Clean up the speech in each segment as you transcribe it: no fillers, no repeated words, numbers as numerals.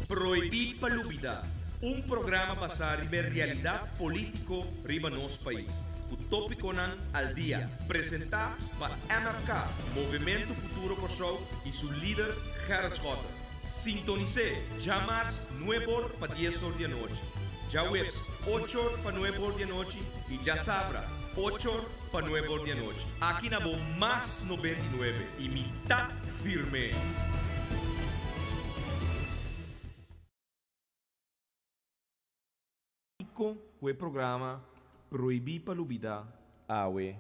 Prohibí pa Lubidá, un programa basá riba e realidat polítiko riba nos pais, ku tópikonan al dia, presentá pa MFK, Movementu Futuro Kòrsou, i su lider Gerrit Schotte. Sintonis'é djamars nueb'or pa dies'or di anochi, djaweps och'or pa nueb'or di anochi i djasabra och'or pa nueb'or di anochi. Aki na bo Mas 99 i mi ta firm'é! Kiko ku e programa Prohibí pa Lubidá awe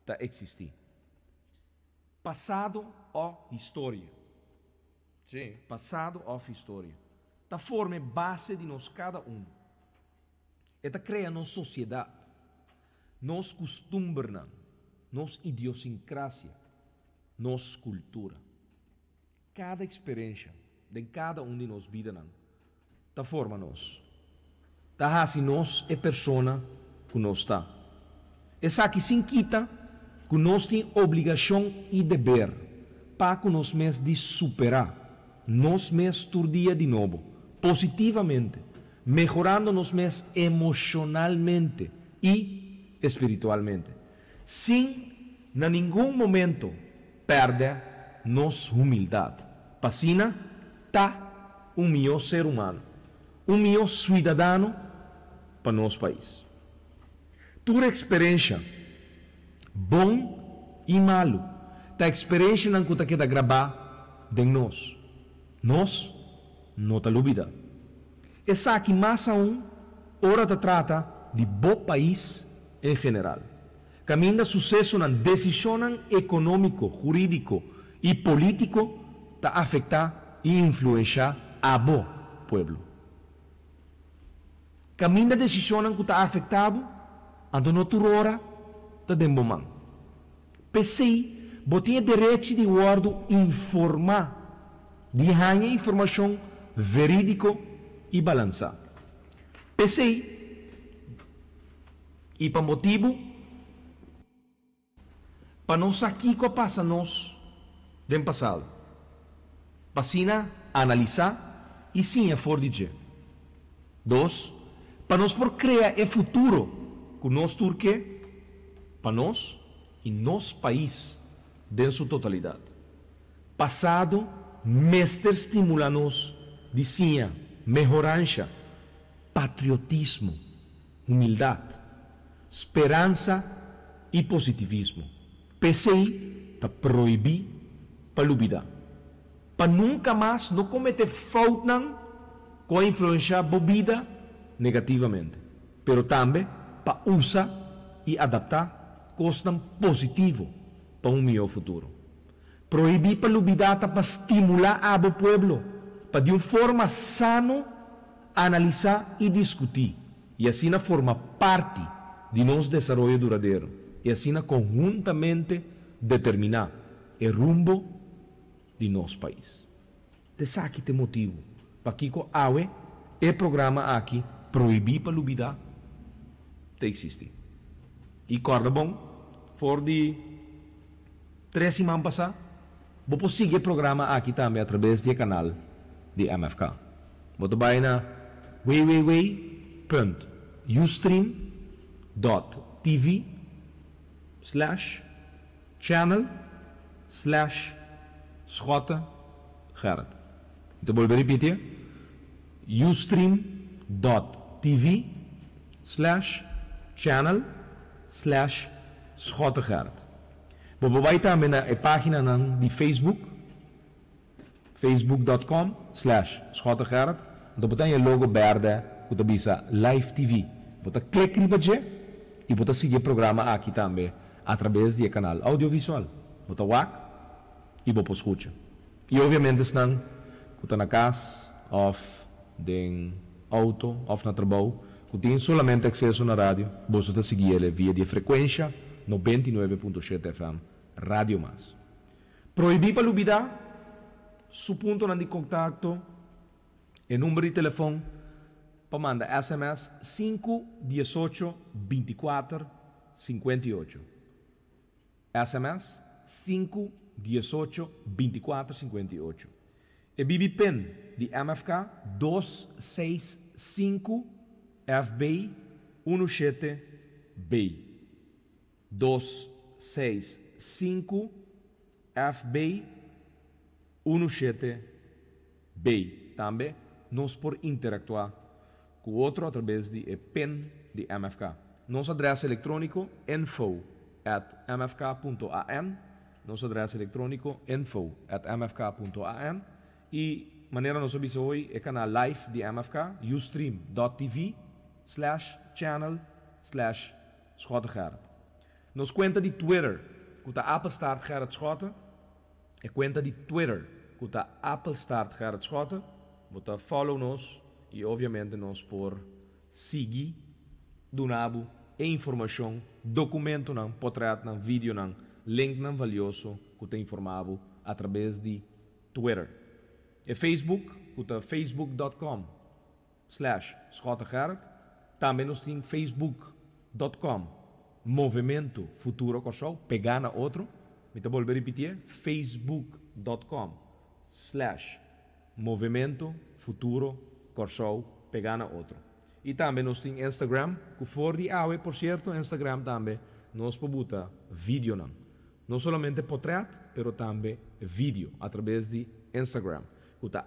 ta eksistí? Pasado o historia? Sí, pasado òf historia ta forma e base di nos kada un. E ta krea nos sosiedat, nos kustumbernan, nos idiosinkrasia, nos kultura. Kada eksperensha den kada un di nos bidanan ta forma nos, ta hasi nos e persona ku nos ta. Esaki sin kita ku nos tin obligashon i deber pa ku nos mes di superá nos mes tur dia di nobo, positivamente, mehorando nos mes emoshonalmente i espiritualmente, sin na ningun momento pèrdè nos humildat, pa asina ta un mihó ser humano, un mihó suidadano pa nos pais. Tur eksperensha, bon i malu, ta eksperenshanan ku ta keda grabá den nos. Nos no ta lubidá. Esaki mas aun ora ta trata di bo pais en general. Kaminda susesonan, desishonnan ekonómiko, hurídiko i polítiko ta afektá i influenshá abo, pueblo. Kaminda desishonnan ku ta afektá bo, anto no tur ora ta den bo man. P'esei, bo tin e derechi di wòrdu informá, di haña informashon verídiko i balansá. P'esei, i pa motibu pa nos sa kiko a pasa nos den pasado, pa asina analisá i siña for di dje. Dos, pa nos por krea e futuro ku nos tur ke pa nos i nos pais den su totalidat. Pasado mester stimulá nos di siña mehoransha, patriotismo, humildat, speransa i positivismo. P'esei ta prohibí pa lubidá. Pa nunka mas no kometé foutnan ku a influenshá bo bida negativamente, pero tambe pa usa i adaptá kosnan positivo pa un mihó futuro. Prohibí pa lubidá ta pa stimulá abo pueblo pa di un forma sano analisá i diskutí i asina forma parti di nos desaroyo duradero i asina konhuntamente determiná e rumbo di nos pais. T'esaki t'e motibu pakiko awe e programa aki Prohibí pa Lubidá ta eksistí. I kòrda bon, for di tres siman pasá bo por sigui e programa aki tambe atrabes di e kanal di MFK. Bo ta bai na www punt ustream dòt tv slash channel slash Schotte Gerrit. Mi ta bolbe ripiti e, ustream dòt tv slash channel slash Schotte Gerrit. Bo por bai tambe na e paginanan di Facebook, facebook dòt com slash Schotte Gerrit, anto bo ta haña e logo bèrdè ku ta bisa Live TV. Bo ta klik riba dje i bo ta sigui e programa aki tambe atrabes di e kanal audiovisual. Bo ta wak i bo por skucha. I obviamente esnan ku ta na kas òf den outo òf na trabou ku tin solamente akseso na radio, boso ta sigui el via di e frekuensha 99.7 FM Radio Mas. Prohibí pa lubidá su puntonan di kontakto, e number di telefòn pa manda sms sinku diesocho bintikuater 58. Sms sinku diesocho bintikuater 58. E BB PIN di MFK 265 FB 17 B. 265 FB 17 B. Tambe nos por interaktuá ku otro a traves di e PIN di MFK. Nos adrès elektróniko info@mfk.an. Nos adrès elektróniko info@mfk.an i manera nos a bisa hoy e kanal live di MFK ustream.tv/channel/SchotteGerrit. Nos kuenta di Twitter ku ta @GerritSchotte. E kuenta di Twitter ku ta @GerritSchotte. Bo ta follow nos i obviamente nos por sigui duna bo e informashon, dokumentonan, portretnan, videonan, linknan valioso ku ta informá bo a traves di Twitter. E Facebook ku ta facebook.com/SchotteGerrit. Tambe nos tin facebook.com Movementu Futuro Kòrsou pegá na otro. Mi ta bolbe ripitié, facebook.com/Movementu Futuro Kòrsou pegá na otro. I tambe nos tin Instagram ku for di awe, por sierto, Instagram tambe nos por buta videonan. No solamente portret, pero tambe video a traves di Instagram ku ta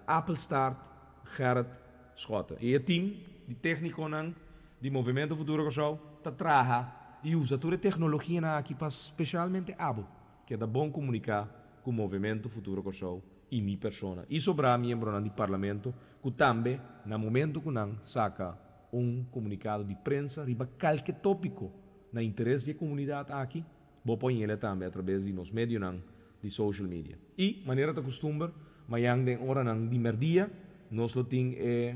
@GerritSchotte. I e team di téknikonan di Movementu Futuro Kòrsou ta traha i usa tur e teknologianan aki pa spesialmente abo keda bon komuniká ku Movementu Futuro Kòrsou i mi persona i sobrá miembronan di Parlamento ku tambe na momento ku nan saka un komunikado di prensa riba kalke tópiko na interes di e komunidat aki, bo por hañ'el tambe a traves di nos medionan di social media. I, manera ta kustumber, mañan den oranan di mèrdia nos lo tin e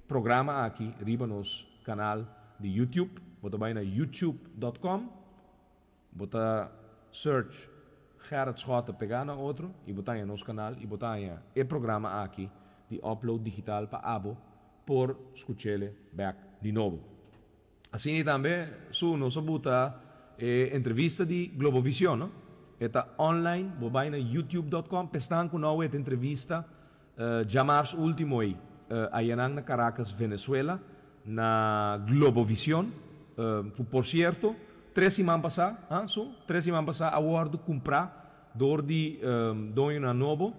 programa aki riba nos kanal di YouTube. Bo ta bai na youtube.com, bo ta search Gerrit Schotte pegá na otro i bo ta haña nos kanal i bo ta haña e programa aki di Upload Digital pa abo por skuch'el bèk di nobo. Asina tambe su nos a buta e entrevista di Globovision, no? E ta online, bo bai na youtube.com, pa esnan ku no a weta entrevista djamars último ei ayanan na Caracas, Venezuela, na Globovision, ku por sierto tres siman pasá, ha su, tres siman pasá a wòrdu kumprá dor di doñonan nobo,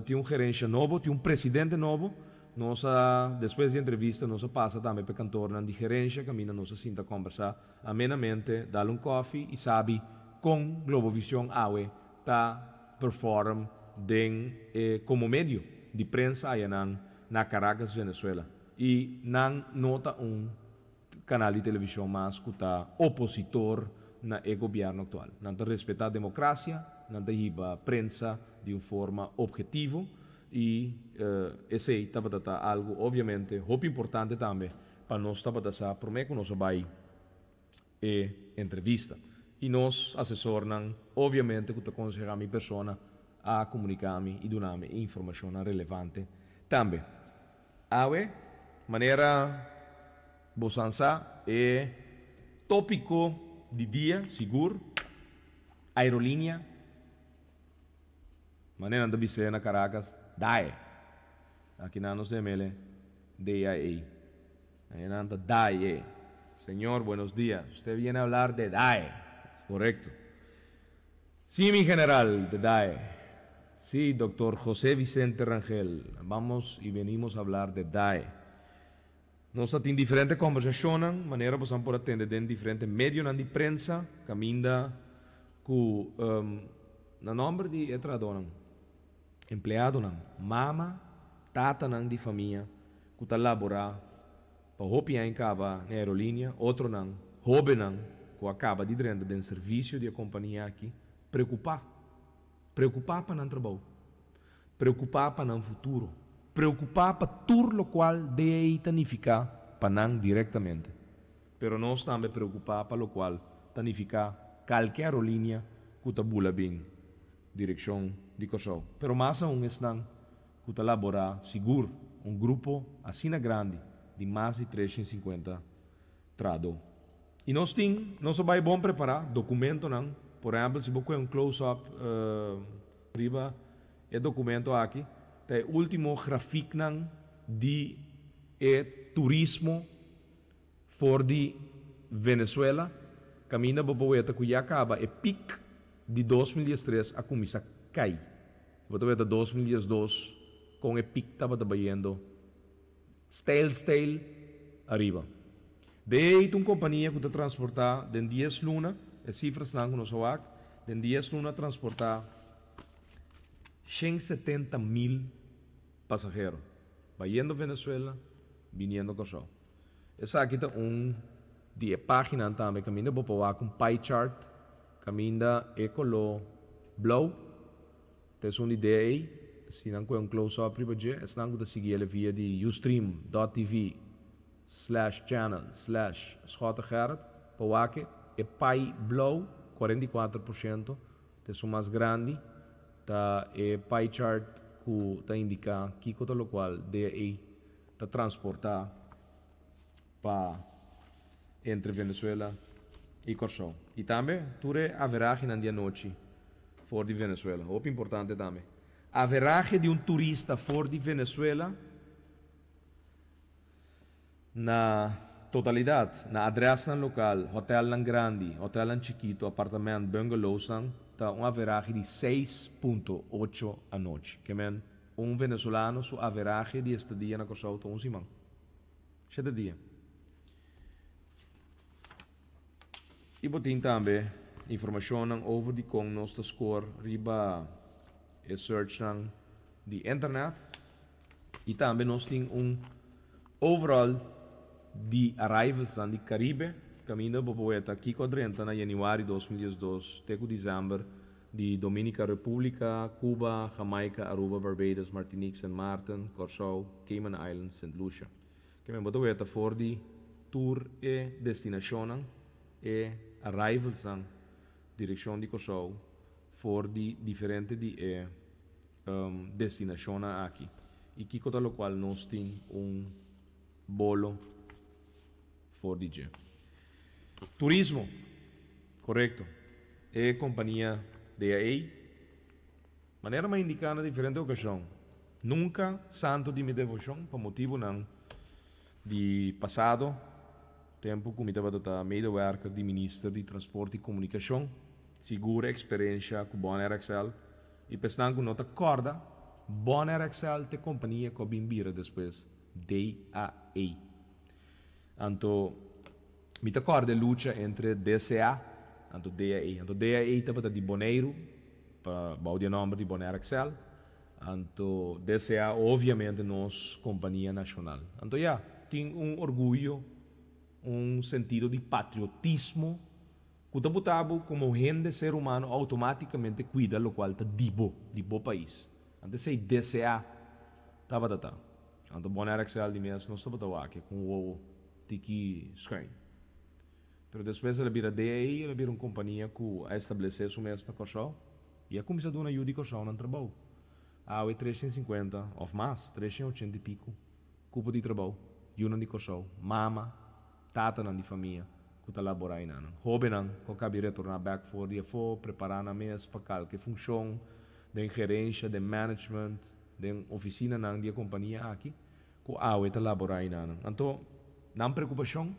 tin un gerensha nobo, tin un presidente nobo. Nos a, despues di entrevista, nos a pasa tambe pa e kantornan di gerensha kaminda nos a sinta kòmbersá amenamente, dal un kòfi i sabi kon Globovision awe ta perform den e komo medio di prensa ayanan na Caracas, Venezuela. I nan no ta un kanal di televishon mas ku ta opositor na e gobièrnu aktual. Nan ta respetá demokrasia, nan ta hiba prensa di un forma ophetivo i esei tabata ta algu obviamente hopi importante tambe pa nos tabata sa promé ku nos a bai e entrevista. I nos asesornan obviamente ku ta konsehá mi persona a komuniká mi i duna mi e informashonnan relevante tambe. Awe, manera bosan sa, e tópiko di dia sigur, aerolínea, manera nan ta bis'é na Caracas, DAE. Aki nan nos ta yam'el DAE. Ahi nan ta DAE. Señor, buenos días. Usted viene a hablar de DAE. Es correcto. Sí, mi general, de DAE. Sí, doctor José Vicente Rangel. Vamos y venimos a hablar de DAE. Nos a tin diferente kombersashonnan, manera bosan por a tende den diferente medionan di prensa, kaminda ku na nòmber di e trahadónan, empleadonan, mama, tatanan di famia ku ta laborá pa hopi aña kaba na e aerolínea, otronan, hóbennan ku a kaba di drenta den servisio di e kompania aki, preokupá. Preokupá pa nan trabou. Preokupá pa nan futuro. Preokupá pa tur lokual DAE ta nifiká pa nan direktamente. Pero nos tambe preokupá pa lokual ta nifiká kalke aerolínea ku ta bula bin direkshon di Kòrsou. Pero mas aun esnan ku ta laborá sigur un grupo asina grandi di mas di 350 trahadó. I nos tin, nos a bai bon prepará, dokumentonan, por ehèmpel si bo kue un close up riba e dokumento aki, Ta e último grafieknan di e turismo for di Venezuela, kaminda bo por weta ku ya kaba e pik di 2013 a kuminsá kai. Bo ta weta 2012 kon e pik tabata bayendo steil steil ariba. DAA ta un kompania ku ta transportá den 10 luna, e sifrasnan ku nos a wak, den 10 luna transportá 170.000 pasahero, bayendo Venezuela, biniendo Kòrsou. Esaki ta un di e páginanan tambe kaminda bo por wak un pie chart, kaminda e koló blou ta esun di DAA, si nan kohe un close up riba dje, esnan ku ta sigui el via di ustream.tv/channel/schottegerrit pa wak e pie blou, 44% ta esun mas grandi, ta e pie chart ku ta indiká kiko ta lokual DAA ta transportá pa entre Venezuela i Kòrsou. I tambe tur e averahenan di anochi for di Venezuela. Hopi importante tambe. Averahe di un turista for di Venezuela na totalidat, na adrèsnan lokal, hotèlnan grandi, hotèlnan chikitu, apartamènt, bungalowsnan, ta un averahe di 6.8 anochi. Ke men, un venezolano su averahe di estadia na Kòrsou ta un siman. 7 dia. I bo tin tambe informashonnan over di kon nos ta score riba e searchnan di internet. I tambe nos tin un overall di arrivals di Karibe, kaminda bo por weta kiko a drenta na yanüari 2012 te ku desèmber di Dominica Repúblika, Cuba, Jamaica, Aruba, Barbados, Martinique, St. Maarten, Kòrsou, Cayman Islands, St. Lucia. Ke men bo ta weta for di tur e destinashonnan e arrivalsnan direkshon di Kòrsou for di diferente di e destinashonnan aki. I kiko ta lokual nos tin un bolo for di dje. Turismo, korekto. E kompania DAA, manera m'a indiká na diferente okashon, nunka santu di mi devoshon pa motibunan di pasado, tempu ku mi tabata medewerker di minister di Transporte i Komunikashon, sigur eksperensia ku Bonaire XL, i pa esnan ku no ta kòrda, Bonaire XL ta e kompania ku a bin bira despues DAA. Anto, mi ta kòrda e lucha entre DCA anto DAA. Anto DAA tabata di Boneiru, pa bou di e nòmber di Bonaire XL. Anto DCA obviamente nos kompania nashonal. Anto ya, tin un orguyo, un sentido di patriotismo ku ta buta bo komo hende ser humano outomátikamente kuida lokual ta di bo, di bo pais. Anto esei DCA tabata ta. Anto Bonaire XL di mes nos tabata wak ku un wowo tiki schuin. Pero despues el a bira DAA, el a bira un kompania ku a establesé su mes na Kòrsou i a kuminsá duna yu di Kòrsou nan trabou. Awe 350 òf mas, 380 i piku kupo di trabou, yunan di Kòrsou, mama, tatanan di famia ku ta laborá einan. Hóbennan ku a kabi retorná bèk for di afó, prepará nan mes pa kalke funshon den gerensha, den management, den ofisinanan di e kompania aki ku awe ta laborá einan. Anto, nan preokupashon,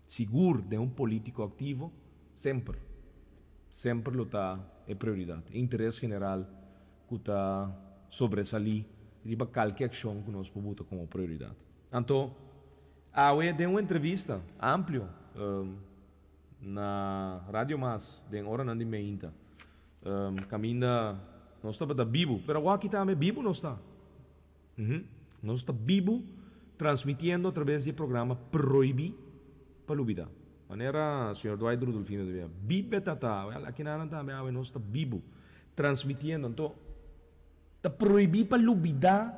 sigur den un polítiko aktivo, semper, semper lo ta e prioridat, e interes general ku ta sobresalí riba kalke akshon ku nos por buta komo prioridat. Anto, awe den un entrevista amplio na Radio Mas den oranan di meinta, kaminda nos tabata bibu, pero awor aki tambe bibu nos ta. Nos ta bibu transmitiendo atraves di e programa Prohibí pa Lubidá. Manera señor Dwight Rudolfino ta bisa, bibe ta ta, wèl akinan tambe awe nos ta bibu transmitiendo. Anto ta prohibí pa lubidá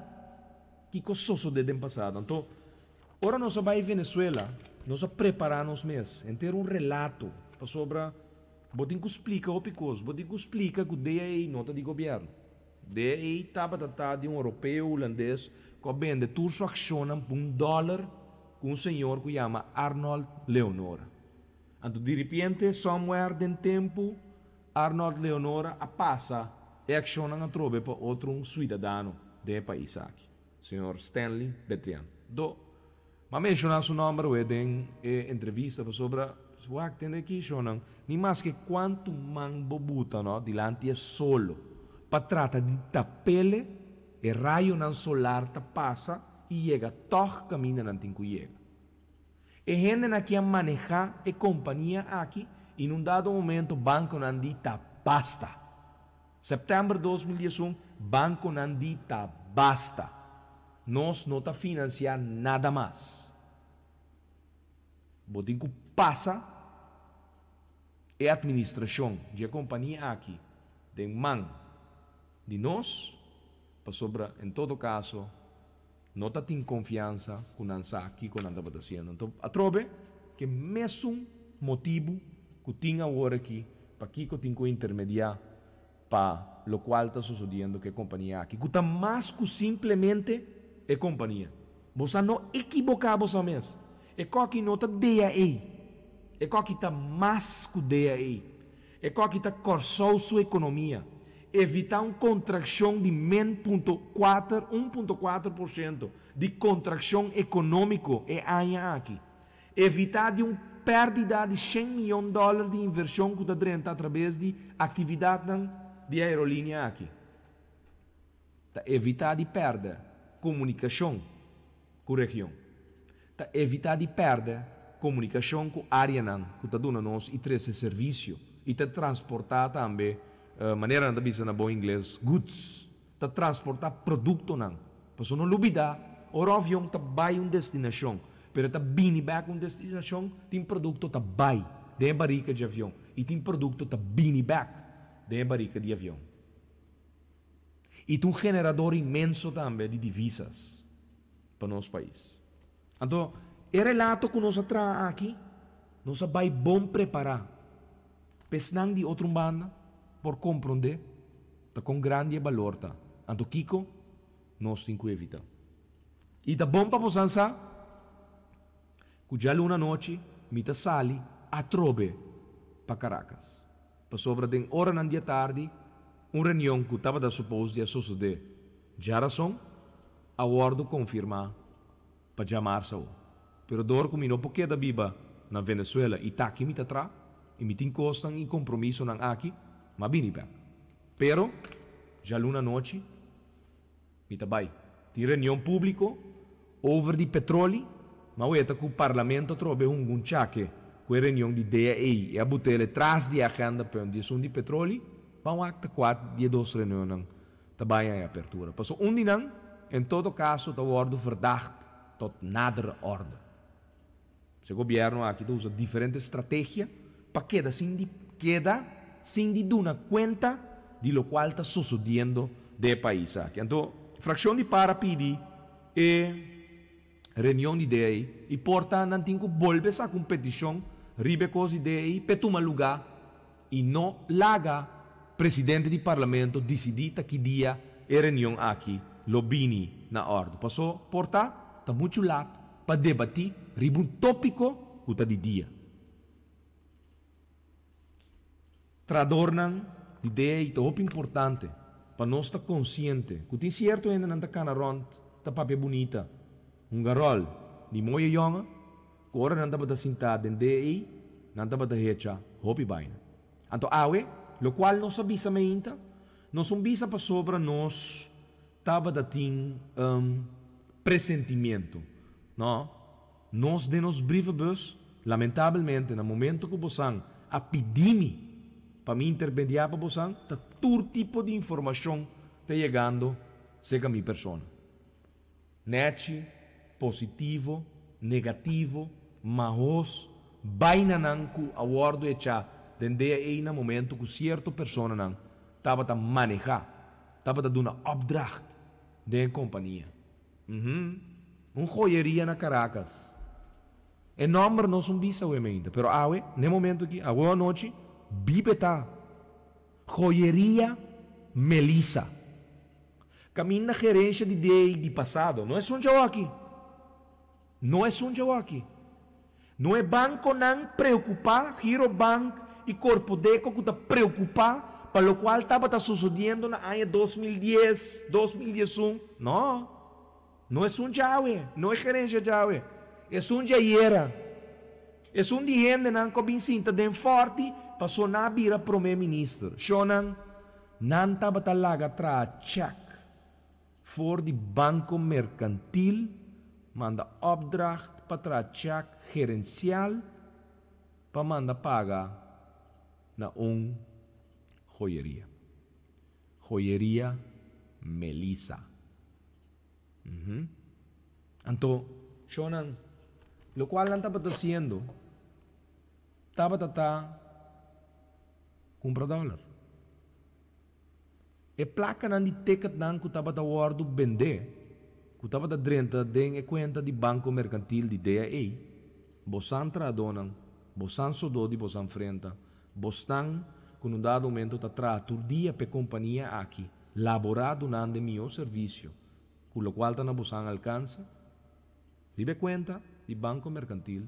kiko sosodé den pasado. Anto ora nos a bai Venezuela, nos a prepará nos mes henter un relato pasobra bo tin ku splika hopi kos, bo tin ku splika ku DAA no ta di gobièrnu. DAA tabata ta di un europeo hulandes ku a bende tur su akshonnan pa un dòler ku un señor ku yama Arnold Leonora. Anto diripiente somewhere den tempu Arnold Leonora a pasa e akshonnan atrobe pa otro un suidadano. den e pais aki, señor Stanley Betrian. Do, m'a menshoná su nòmber awe den e entrevista pasobra wak tende aki shownan, ni maske kuantu man bo buta no dilanti e solo pa trata di tap'ele, e rayonan solar ta pasa i yega tòg kaminda nan tin ku yega. E hendenan aki a manehá e kompania aki i na un dado momento bankonan di ta basta. Sèptèmber 2011 bankonan di ta basta. Nos no ta finansiá nada mas. Bo tin ku pasa e atministrashon di e kompania aki den man di nos pasobra en todo kaso no ta tin konfiansa ku nan sa kiko nan tabata hasiendo. Anto atrobe ku e mesun motibu ku tin awor aki pakiko tin ku intermediá pa lokual ta sosodiendo ku e kompania aki, ku ta mas ku simplemente e kompania. Bo sa no ekiboká boso mes. E kòki no ta DAE. E kòki ta mas ku DAE. E kòki ta Kòrsou su ekonomia. Evitá un kontrakshon di min punto kuater, 1.4%, di kontrakshon ekonómiko e aña aki. Evitá di un pèrdida di shen mion dòler di invershon ku ta drenta atrabes di aktividatnan di e aerolínea aki. Ta evitá di pèrdè komunikashon ku region. Ta evitá di pèrdè komunikashon ku áreanan ku ta duna nos i trese servisio i ta transportá tambe, manera nan ta bisa na bon ingles, goods, ta transportá produktonan. Pasobra no lubidá, ora un avion ta bai un destinashon, pero e ta bini bèk un destinashon, tin produkto ta bai den e barika di avion i tin produkto ta bini bèk den e barika di avion. I ta un generador inmenso tambe di divisas pa nos pais. Anto, e relato ku nos a traha aki, nos a bai bon prepará pa esnan di otro banda por komprondé ta kon grandi e balor ta, anto kiko nos tin ku evitá. I ta bon pa bosan sa ku djaluna anochi mi ta sali atrobe pa Caracas. Pasobra den oranan di atardi, un reunion ku tabata supos di a sosodé djarason a wòrdu konfirmá pa djamarsa awo. Pero dor ku mi no por keda biba na Venezuela i t'aki mi ta tra i mi tin kosnan i kompromisonan aki, m'a bini bèk. Pero djaluna anochi mi ta bai. Tin reunion públiko over di petroli, m'a weta ku parlamento atrobe hunga un chake ku e reunion di DAE i a but'el tras di e agenda punt di esun di petroli, ban wak ta kua di e dos reunionnan ta bai a e apertura. Paso un di nan, en todo kaso, ta wòrdu verdacht tot nadere orde. E gobièrnu aki ta usa diferente strategia pa keda sin di keda sin di duna kuenta di lokual ta sosodiendo den e pais aki. Anto, frakshon di par a pidi e reunion di DAE i por ta nan tin ku bolbe saka un petishon riba e kos di DAE p'e tuma lugá i no laga presidente di parlamento disidí ta ki dia e reunion aki lo bini na òrdu. Paso por ta ta muchu lat pa debatí riba un tópiko ku ta di dia. Tradornan di DEI ta hopi importante pa nos ta konsiente ku tin sierto hendenan ta kana rònt ta papia bunita, hunga ròl di mooie yònge ku ora nan tabata sintá den DEI nan tabata hecha hopi baina. Anto awe, lokual nos a bisa meinta, nos un bisa pasobra nos tabata tin un presentimiento. No, nos den nos brievenbus, lamentabelmente na momento ku bosan a pidi mi pa mi intermediá pa bosan, ta tur tipo di informashon ta yegando serka mi persona. Nèchi, positivo, negativo, mahos, bainanan ku a wòrdu echá den DAE na momentu ku sierto personanan tabata manehá, tabata duna opdracht den e kompania. Uhum. Un joyeria na Caracas. E nòmber no sun bisa awe mainta, pero awe, n'e momentu aki, awe anochi, bibe ta Joyeria Melissa. Caminda gerencia di DEI di pasado no esun djawoki. No esun djawoki. No e banconan preocupa, Girobank y Corpodeco cu ta preocupa. pa lokual tabata sosodiendo na aña 2010, 2011. No, no esun djawe, no e gerencia djawe, esun di ayera. Esun di hendenan ku a bin sinta den Fòrti paso nan a bira promé minister. Shonnan, nan tabata laga traha chèk for di Banko Merkantil, manda opdracht pa traha chèk gerensial pa manda paga na un joyeria. Joyeria Melissa. Uhum. Anto, shonnan, lokual nan tabata hasiendo tabata ta kumpra dòler. E plakanan di ticketnan ku tabata wòrdu bendé, ku tabata drenta den e kuenta di Banko Merkantil di DAE, bosan trahadónan, bosan sodó di bosan frenta, bosnan ku na un dado momento ta traha tur dia p'e kompania aki, laborá dunando e mihó servisio ku lokual ta na bosan alkanse, riba e kuenta di Banko Merkantil.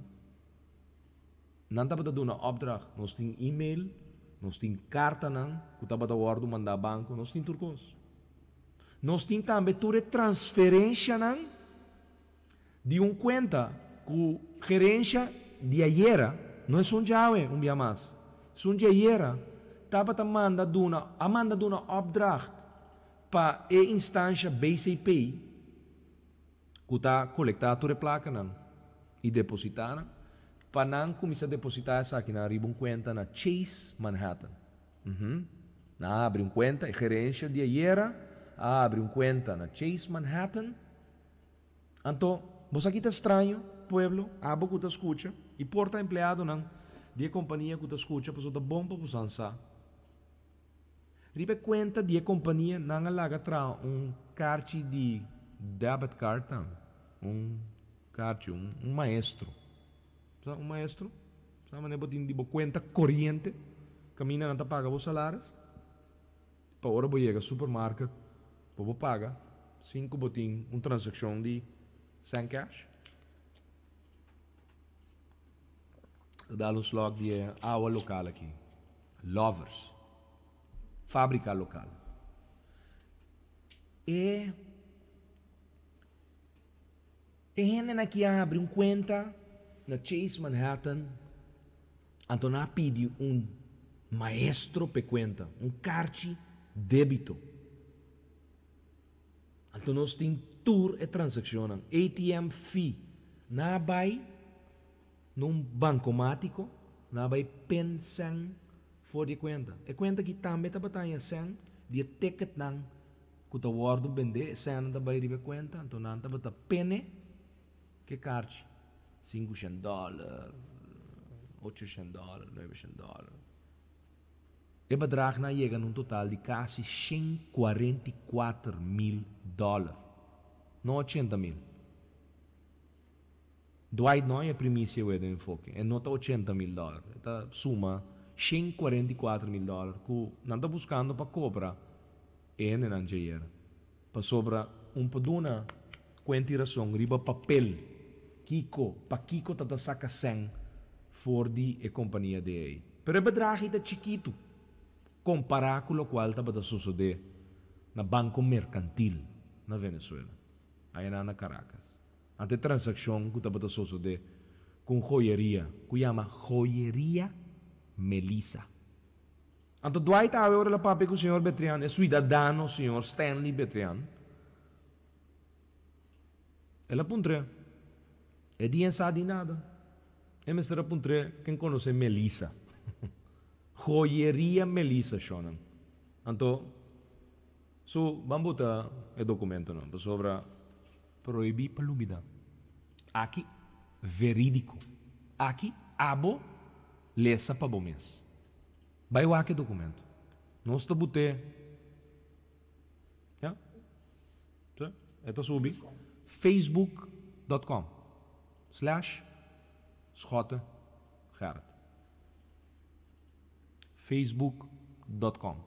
Nan tabata duna opdracht, nos tin email, nos tin kartanan ku tabata wòrdu mandá banko, nos tin tur kos. Nos tin tambe tur e transferenshanan di un kuenta ku gerensha di ayera, no esun djawe un bia mas, esun di ayera tabata manda duna, a manda duna opdracht pa e instansha BCP ku ta kolektá tur e plakanan i depositá nan, pa nan kuminsá depositá esakinan riba un kuenta na Chase Manhattan. Uhum. Nan a habri un kuenta, e gerensha di ayera a habri un kuenta na Chase Manhattan. Anto, bo sa ki ta straño, pueblo, abo ku ta skucha, i por ta empleadonan di e kompania ku ta skucha, pasobra ta bon pa boso ansa. Riba e kuenta di e kompania nan a laga traha un karchi di debit card tambe, un karchi, un un maestro. Sa un maestro? Sa manera bo tin di bo kuenta koriente kaminda nan ta paga bo salaris? Pa ora bo yega supermarket bo por paga sin ku bo tin un transakshon di sèn cash. Ta dal un slok di e awa lokal aki. Lovers. Fabrika lokal. E e hendenan aki a habri un kuenta na Chase Manhattan, anto nan a pidi un maestro p'e kuenta, un karchi debito. Anto nos tin tur e transakshonnan, ATM fee, nan a bai na un bankomátiko, nan a bai pen sèn for di e kuenta. E kuenta aki tambe tabata haña sèn di e ticketnan ku ta wòrdu bendé, e sènnan ta bai riba e kuenta, anto nan tabata pene ku e karchi, sinku shen dòler, ocho shen dòler, nuebe shen dòler. E bedragnan a yega na un total di kasi 144.000 dòler, no 80.000. Dwight no haña primisia wei den enfoke, e no ta 80.000 dòler, e ta suma 144.000 dòler ku nan ta buskando pa kobra e hendenan djayer, pasobra un por duna kuenta i rason riba papel kiko, pakiko ta ta saka sèn for di e kompania DAE. Pero e bedrag ei ta chikitu kompará ku lokual tabata sosodé na Banko Merkantil na Venezuela, ayanan na Caracas. Ante e transakshon ku tabata sosodé ku un joyeria ku yama Joyeria Melissa. Anto Dwight awe ora el a papia ku señor Betrian, e suidadano señor Stanley Betrian, el a puntr'é, E di en sa di nada. E mester a puntr'é ken konosé Melissa. Joyeria Melissa, shonnan. Anto, su ban buta e dokumentonan, pasobra prohibí pa lubidá. Aki, verídiko. Aki, abo lesa pa bo mes. Bai wak e dokumento. Nos ta but'é. Ya. Sí, e ta subi. Facebook dot com slash Schotte Gerrit. Facebook dot com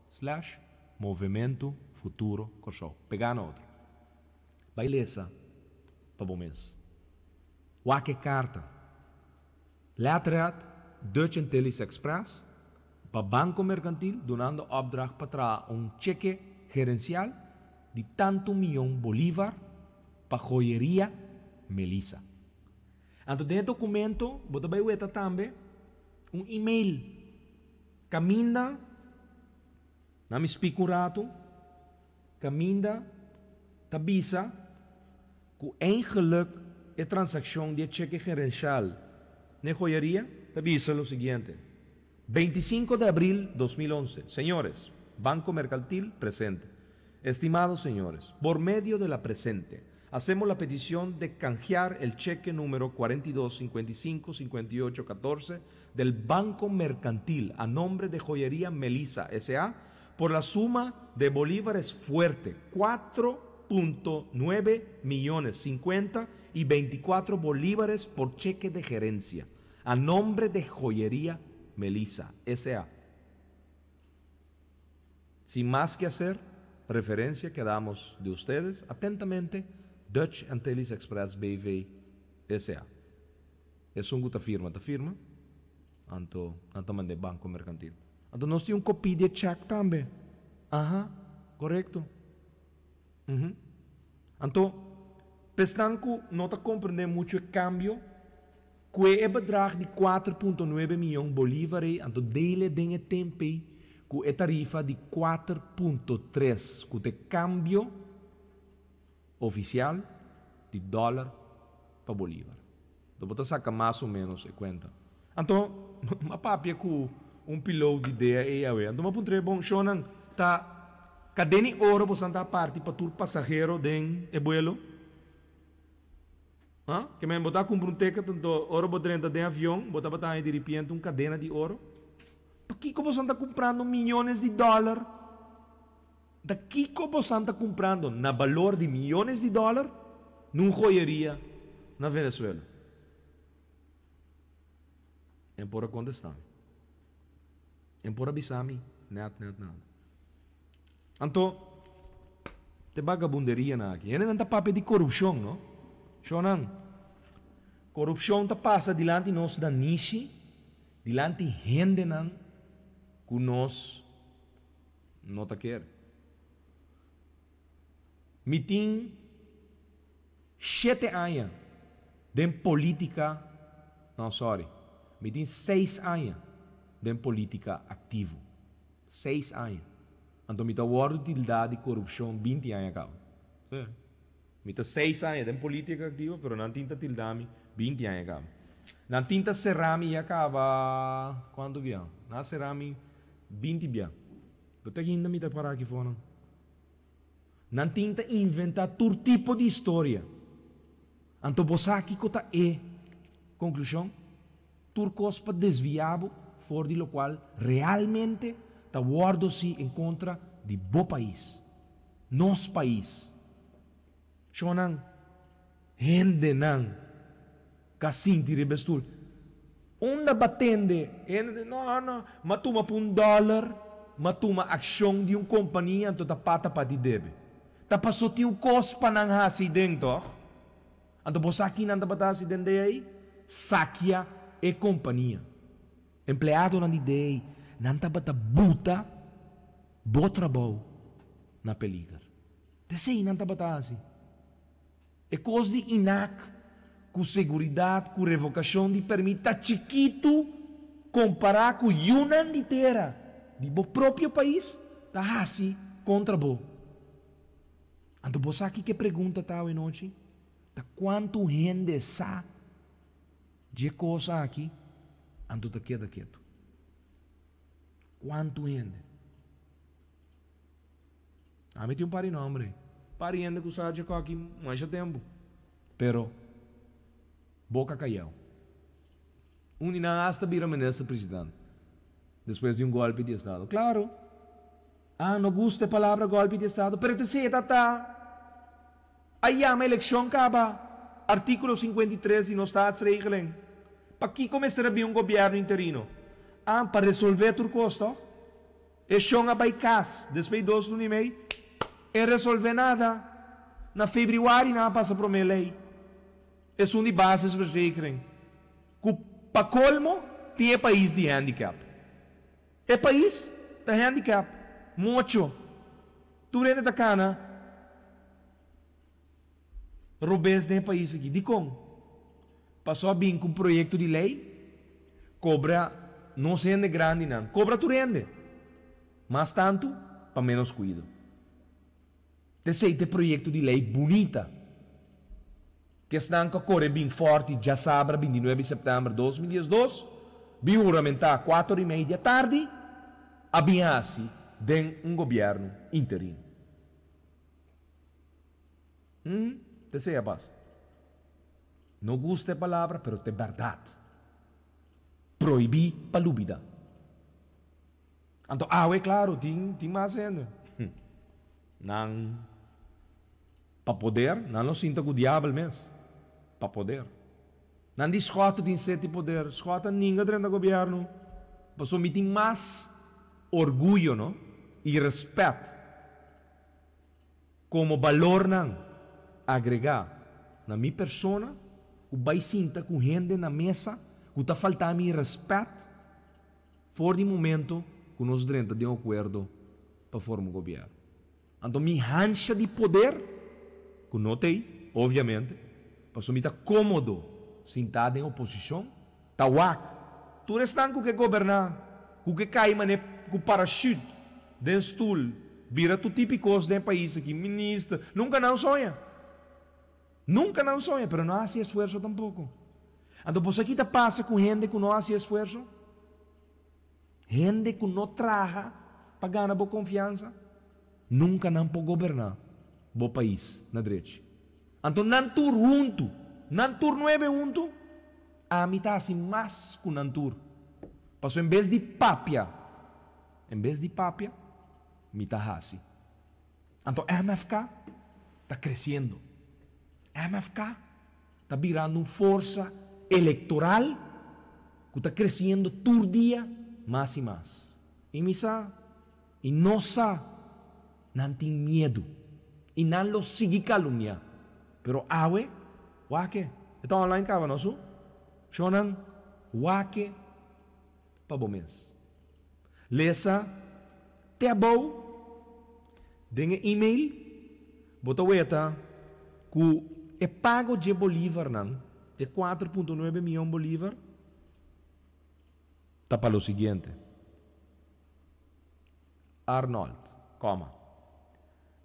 slash Movemento Futuro Kòrsou. Pegá na otro. Bai lesa pa bo mes. Wak e karta. Letterhead, Dutch Antilles Express. pa Banco Mercantil dunando opdracht pa traha un cheque gerencial di tantu miyon bolivar pa Joyeria Melissa. Anto den e documento bo ta bay weta tambe un email caminda, na mi speak un rato, caminda ta bisa cu eigenlijk e transaccion di e cheque gerencial n'e joyeria ta bisa lo siguiente, 25 de abril 2011, Señores, Banco Mercantil presente. Estimados señores, por medio de la presente, hacemos la petición de canjear el cheque número 42 55 58 14 del Banco Mercantil a nombre de Joyería Melissa S.A. por la suma de bolívares fuerte 4.9 millones 50 y 24 bolívares por cheque de gerencia a nombre de Joyería Melissa S.A. Sin más que hacer, referencia que damos de ustedes, atentamente, Dutch Antilles Express BV S.A. Esun ku ta firma ta firma, anto nan ta mand'é Banco Mercantil. Anto nos tin un kopia di e chèk tambe. Aha, korekto. Uhum. Anto, p'esnan ku no ta komprendé muchu e kambio, kue e bedrag di 4.9 miyon bolívar ei, anto deil'e den e temp'ei ku e tarifa di 4.3 ku ta e kambio ofisial di dòler pa bolívar. Anto bo ta saka mas o ménos e kuenta. Anto, m'a papia ku un piloot di DAA awe. Anto m'a puntr'é, Bon, shownan, ta kadena i oro bosan ta parti pa tur pasahero den e buelo? Ha? Ke men bo ta kumpra un ticket, anto ora bo drenta den avion, bo tabata haña diripiente un kadena di oro? Pakiko bosan ta kumprando miyones di dòler? Ta kiko bosan ta kumprando na balor di miyones di dòler nun joyeria na Venezuela? En por a kontestá mi. En por a bisa mi nèt nèt nada. Anto, te bagabunderianan aki. Hendenan ta papia di korupshon, no? Shonnan, korupshon ta pasa dilanti nos nanishi, dilanti hendenan ku nos no ta kere. Mi tin shete aña den politica, no sorry, mi tin seis aña den politica activo, seis aña, anto mi ta wordo tilda di corupcion 20 aña caba. Sí. Mi ta seis aña den politica activo, pero nan tin ta tilda mi 20 aña caba. Nan tin ta cera mi ya caba, cuanto bia? Nan a cera mi 20 bia. Pero te ainda mi ta para aki for nan. Nan tin ta inventa tur tipo di historia. Anto bo sa kico ta e conclusion? Tur cos pa desvia bo for di locual realmente ta wordo si en contra di bo pais. Nos pais. Shonnan, hendenan ka sinti riba e stul. Unda ba tende hende no no m'a tuma pa un dollar, m'a tuma accion di un compania anto ta pata pa di debe. Ta paso tin un cos pa nan haci den toch? Anto bo sa kinan tabata haci den de ey? Sakia e compania. Empleadonan di de ey nan tabata buta bo trabou na peliger. T'esey nan tabata haci. E kos di INAC ku seguridat ku revokashon di permit ta chikitu kompará ku yunan di tera di bo propio pais ta hasi kontra bo. Anto bo sa kiko e pregunta ta awenochi? Ta kuantu hende sa dje kos aki anto ta keda ketu? Kuantu hende? Ami tin un par di nomber ei. Par di hende ku sa dje koki masha tempu. Pero, boka kayau. Un di nan asta bira minister president despues di un golpi di estado. Klaro, ah, no gusta e palabra golpi di estado, pero ta esei e ta ta. A yama elekshon kaba, artíkulo 53 di nos Staatsregeling. Pakiko mester a bin un gobièrnu interino? Ah, pa resolvé tur kos, tòg? E shon a bai kas despues di dos luna i mei, e resolvé nada. Na febriwari nan a pasa promé lei, esun di basisverzekering, ku pa kolmo tin e pais di handicap. E pais ta handicap, mocho, tur hende ta kana robes den e pais aki. Dikon? Paso a bin ku un proyekto di lei kobra nos hende grandinan, kobra tur hende, mas tantu pa ménos kuido. T'esei t'e proyekto di lei bunita ku esnan ku a kore bin fòrti djasabra bintinuebe di sèptèmber 2012 bin huramentá kuater i mei di atardi a bin hasi den un gobièrnu interino. Hm, t'esei a pasa. No gusta e palabra pero t'e bèrdat. Prohibí pa lubidá. Anto awe claro tin tin mas hende. Nan pa poder nan lo sinta cu diabel mes pa poder. Nan di Schotte tin seti poder. Schotte a ninga drenta gobierno pasobra mi tin mas orguyo no y respet como balornan agrega na mi persona cu bay sinta cu hende na mesa cu ta falta mi respet. For di momento ku nos drenta den okuerdo pa forma un gobièrnu. Anto mi hansha di poder, ku no t'ei, obviamente, pasobra mi ta kómodo sintá den oposishon, ta wak tur esnan ku ke goberná, ku ke kai manera ku parashut den stul, bira tur tipi kos den e pais aki, minister, nunka nan soña. Nunka nan soña, pero no a hasi esfuerso tampoko. Anto bo sa ki ta pasa ku hende ku no a hasi esfuerso? Hende ku no traha pa gana bo konfiansa, nunka nan por goberná bo pais na drechi. Anto nan tur huntu, nan tur nuebe huntu, ami ta hasi mas ku nan tur. Pasobra en bes di papia, en bes di papia, mi ta hasi. Anto MFK ta kresiendo. MFK ta birando un forsa elektoral ku ta kresiendo tur dia mas i mas. I mi sa, i nos sa, nan tin miedu i nan lo sigui kalumniá. Pero awe, wak e, e ta online kaba no su? Shonnan, wak e pa bo mes. Lesa te abou den e email, bo ta weta ku e pago dje bolívarnan, e 4.9 mion bolívar, ta pa lo siguiente, Arnold, kòma,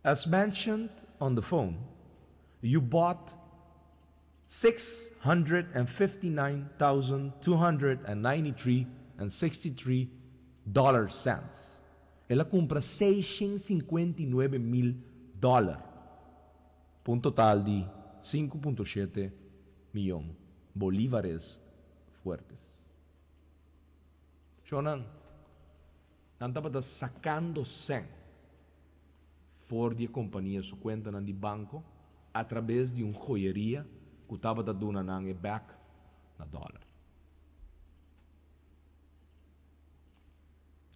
As mentioned on the phone, you bought 659,293 and 63 dollar cents. El a kumpra 659 mil dòler pa un total di 5.7 mion bolívares fuertes. Shonnan, nan tabata sakando sèn for di e kompania su kuentanan di banko atrabes di un joyeria ku tabata duna nan e bèk na dòler.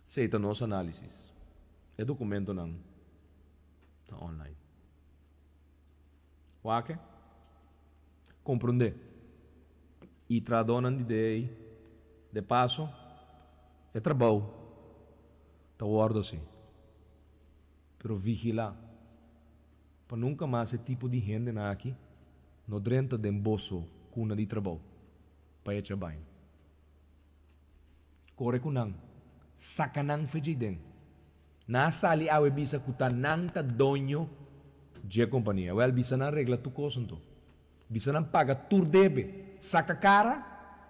Esei ta nos análisis. E dokumentonan ta online. Wak-e, komprondé i trahadónan di DEI, de paso, e trabou ta wòrdu hasi, pero vigilá pa nunka mas e tipo di hendenan aki no drenta den boso kuna di trabou pa echa baina. Kore ku nan, saka nan fedjei den. Nan a sali awe bisa ku ta nan ta doño dje kompania. Wèl, bisa nan regla tur kos anto. Bisa nan paga tur debe. Saka kara,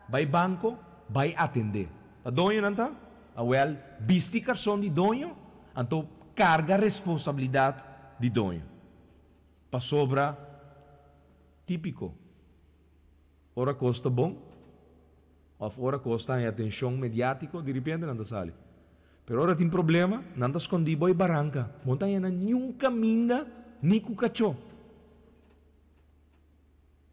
bai banko, bai atendé. Ta doño nan ta? Awèl, bisti karson di doño, anto karga responsabilidat di doño. Pasobra, típiko, ora kos ta bon, òf ora kos ta haña atenshon mediátiko, diripiente nan ta sali. Pero ora tin problema, nan ta skondí bo e baranka. Bo no ta haña nan niun kaminda ni ku kachó.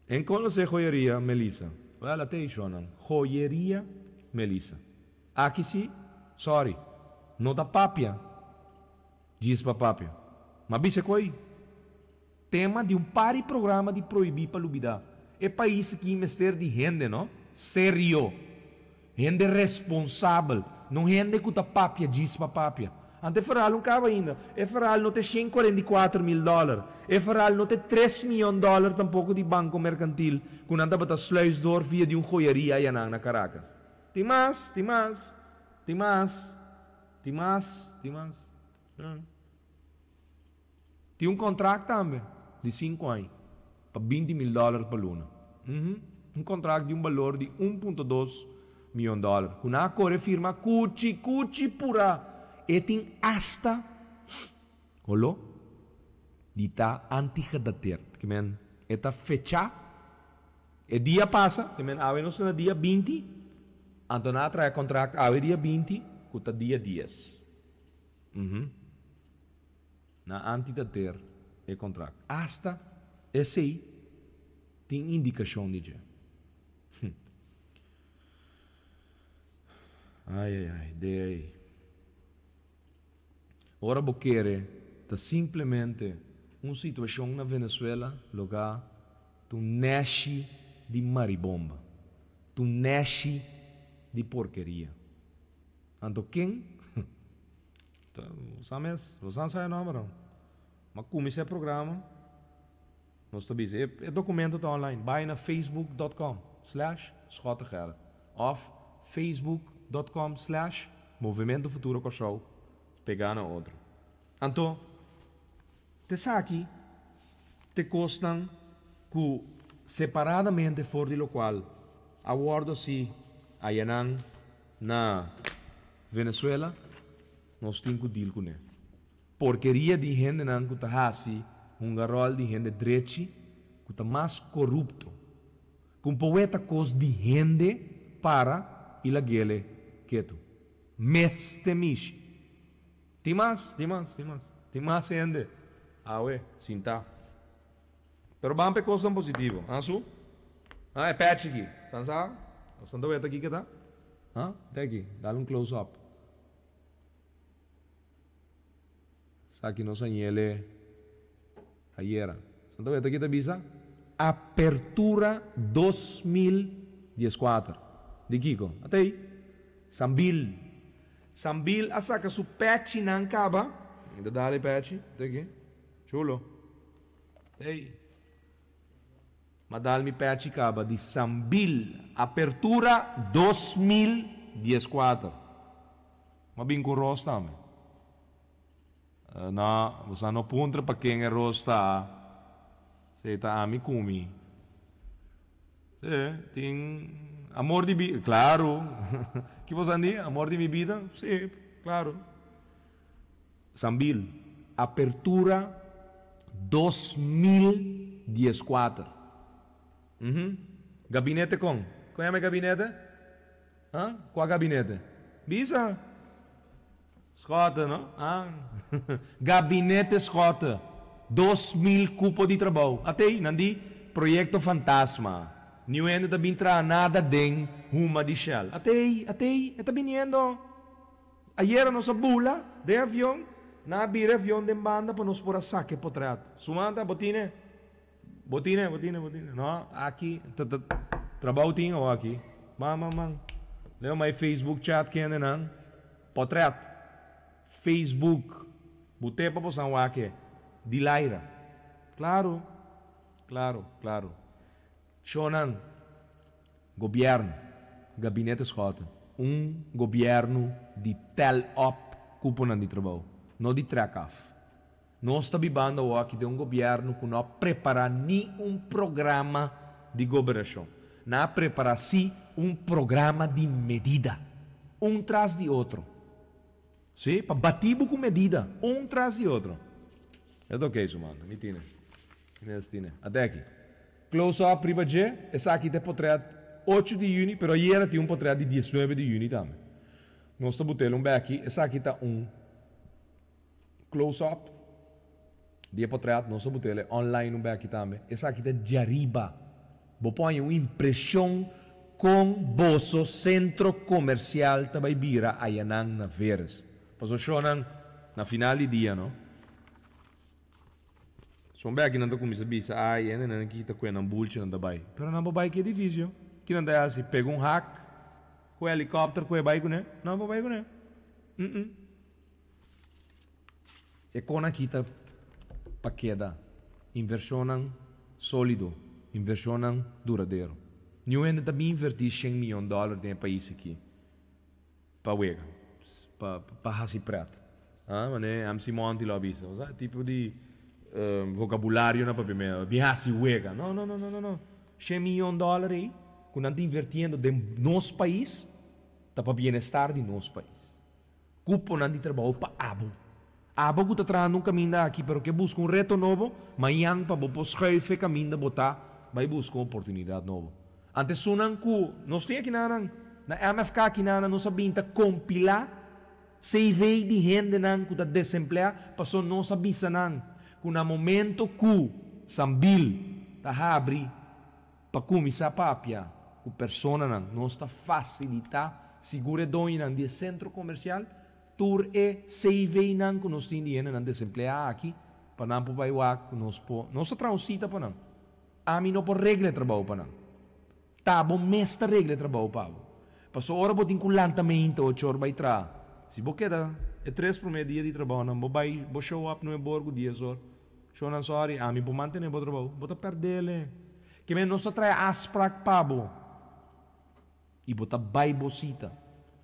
En konosé Joyeria Melissa? Wèl, a te shonnan. Joyeria Melissa. Aki sí, sorry, no ta papia, djis pa papia. Ma bisa koi, tema di un par di programa di Prohibí pa Lubidá. E pais aki mester di hende, no? Serio. Hende responsabel. No hende ku ta papia djis pa papia. Anto e verhaal no kaba ainda. E verhaal no ta 144 mil dòler. E verhaal no ta 3 mion dòler tampoko di Banko Merkantil ku nan tabata sluis door via di un joyeria ayanan na Caracas. Tin mas, tin mas, tin mas, tin mas, tin mas. Tin un kontrakt tambe di sinku aña pa 20 mil dòler pa luna. Un kontrakt di un balor di 1.2 mion dòler ku nan a kore firma kuchi kuchi purá. E tin asta holó di ta antigedateerd. Ke men e ta fechá e dia pasa, ke men awe nos ta na dia 20, anto nan a traha e kontrakt awe dia 20 ku ta dia 10. Nan antidateer e kontrakt. Asta esei tin indikashon di dje. Hm. Ai ai ai, de ei. Ora bo kere ta simplemente un situashon na Venezuela logá ta un nèshi di maribomba, ta un nèshi di porkeria. Anto ken? Bo sa mes, bo sa sa e nomber no. Ma cuminsa e programa, nos ta bisa, e documento ta online, bay na facebook dot com slash Schottegerrit of facebook dot com slash Movimento Futuro Kòrsou pega na otro. Anto, te esaki t'e kosnan ku separadamente for di lokual a wòrdu hasi ayanan na Venezuela, nos tin ku deal kuné. Porkeria di hendenan ku ta hasi hunga ròl di hende drechi ku ta mas korupto ku un poeta kos di hende para i lag'ele ketu. Mester mishi. Tin mas, tin mas, tin mas. Tin mas hende awe sintá. Pero ban pa e kosnan positivo. Ha su? Ha e pèchi aki. San sa? San ta weta aki ke ta? Ha? Te aki. Dal un close up. Esaki nos a ñele ayera. San ta weta aki ta bisa? Apertura 2014. Di kiko? Ata ei. Sambil. Sambil a saka su pèchinan kaba. Mi ta dal e pèchi. Te aki. Chulo. Ey. Ma dal mi pechi caba di Sambil apertura 2014. Ma bin cu ros tambe. No, bo sa no puntra pa ken e ros ta. Si ta ami cu mi. Si, tin amor di bida, claro. Ki bo sa di? Amor di mi bida? Si, claro. Sambil, apertura 2014. Uhum. Gabinete kon? Kon yama e gabinete? Ha? Kua gabinete? Bisa! Schotte, no? Ah. Gabinete Schotte. 2000 kupo di trabou. Atei, nan di Proyekto Fantasma. Niun hende ta bin traha nada den huma di Shell. Atei, atei, e ta biniendo. Ayera nos a bula den avion, nan a bira e avion den banda pa nos por a saka e potret. Sumanta, bo tine? Bo tine, bo tine, bo tine. No, aki, ta, ta, trabou tin awo aki. Man, man, man. Leo my Facebook chat kende nan. Potret. Facebook. Bu te pa bosan wak e. Dilaira. Claro, claro, claro. Shonan. Gobièrnu, Gabinete Schotten, un gobièrnu di tel op kuponan di trabou, no di trek af. Nos ta bibando awoki den un gobièrnu ku no a prepará ni un programa di gobernashon. Nan a prepará sí un programa di medida, un tras di otro. Sí, pa batí bo ku medida, un tras di otro. E ta oké su manda, mi tine. Mi mes tine. Ate aki. Close up riba dje, esaki ta e potret 8 di yüni, pero ayera tin un potret di 19 di yüni tambe. Nos ta bot'el un beki, esaki ta un close up di e potret, nos ta bot'el online un beki tambe. Esaki ta djariba. Bo por haña un impresion con boso centro comercial ta bay bira ayanan na Veres. Pasobra shownan na final di dia no. Son beki nan ta cuminsa bisa ay hende nan aki ta cue nan bultje nan ta bay. Pero nan por bay ki edificio? Ki nan ta haci? Pega un hak. Ku helikòpter ku e bai kuné? No por bai kuné. Mm-mm. E kon aki ta pa keda. Invershonnan sólido, invershonnan duradero. Niun hende ta bin invertí shen miyon dòler den e pais aki pa wega, pa pa hasi prèt. Ah, manera MC Monty lo a bisa. Bo sa e tipo di vokabulario na papiamento, bin hasi wega. No, no, no, no, no, no. Shen miyon dòler ei ku nan ta invertiendo den nos pais ta pa bienestar di nos pais. Kuponan di trabou pa abo. Abo ku ta trahando un kaminda aki pero ke buska un reto nobo, mañan pa bo por schuif e kaminda bo ta bai buska un oportunidat nobo. Ante esunnan ku nos tin akinanan na MFK akinanan nos a bin ta kompilá CV di hendenan ku ta desempleá paso nos a bisa nan ku na momento ku Sambil ta habri pa kuminsá papia ku personanan nos ta fasilitá sigur e doñonan di e sentro komersial tur e CV-nan ku nos tin di hendenan desempleá aki pa nan por bai wak ku nos por nos ta traha un sita pa nan. Ami no por regla e trabou pa nan. Ta bo mes ta regla e trabou pa bo. Pasobra ora bo tin ku lanta meinta ocho or bai traha, si bo keda e tres promé dia di trabounan bo bai bo show up nuebe or ku dies or, shownan sorry ami por mantené bo trabou, bo ta pèrdele. Ke men nos ta traha afsprak pa bo i bo ta bai bo sita.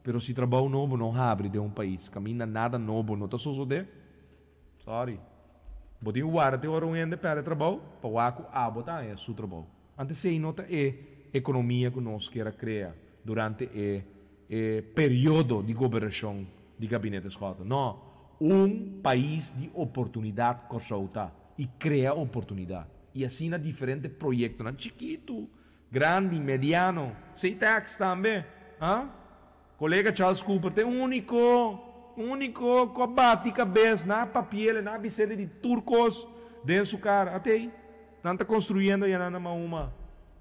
Pero si trabou nobo no habri den un pais kaminda nada nobo no ta sosodé, sorry. Bo tin warda te ora un hende pèrdè trabou pa wak ku abo ta haña su trabou. Antes ei no ta e ekonomia ku nos kier a krea durante e e periodo di gobernashon di Gabinete Schotten. No, un pais di oportunidat Kòrsou ta i krea oportunidat. I asina diferente proyektonan chikitu, grandi, mediano, Ctex tambe, ha? Kolega Charles Cooper ta e úniko, úniko ku a bati kabes na papiel, na bisele di tur kos den su kara. Atei, nan ta konstruyendo ya nan na Mahuma.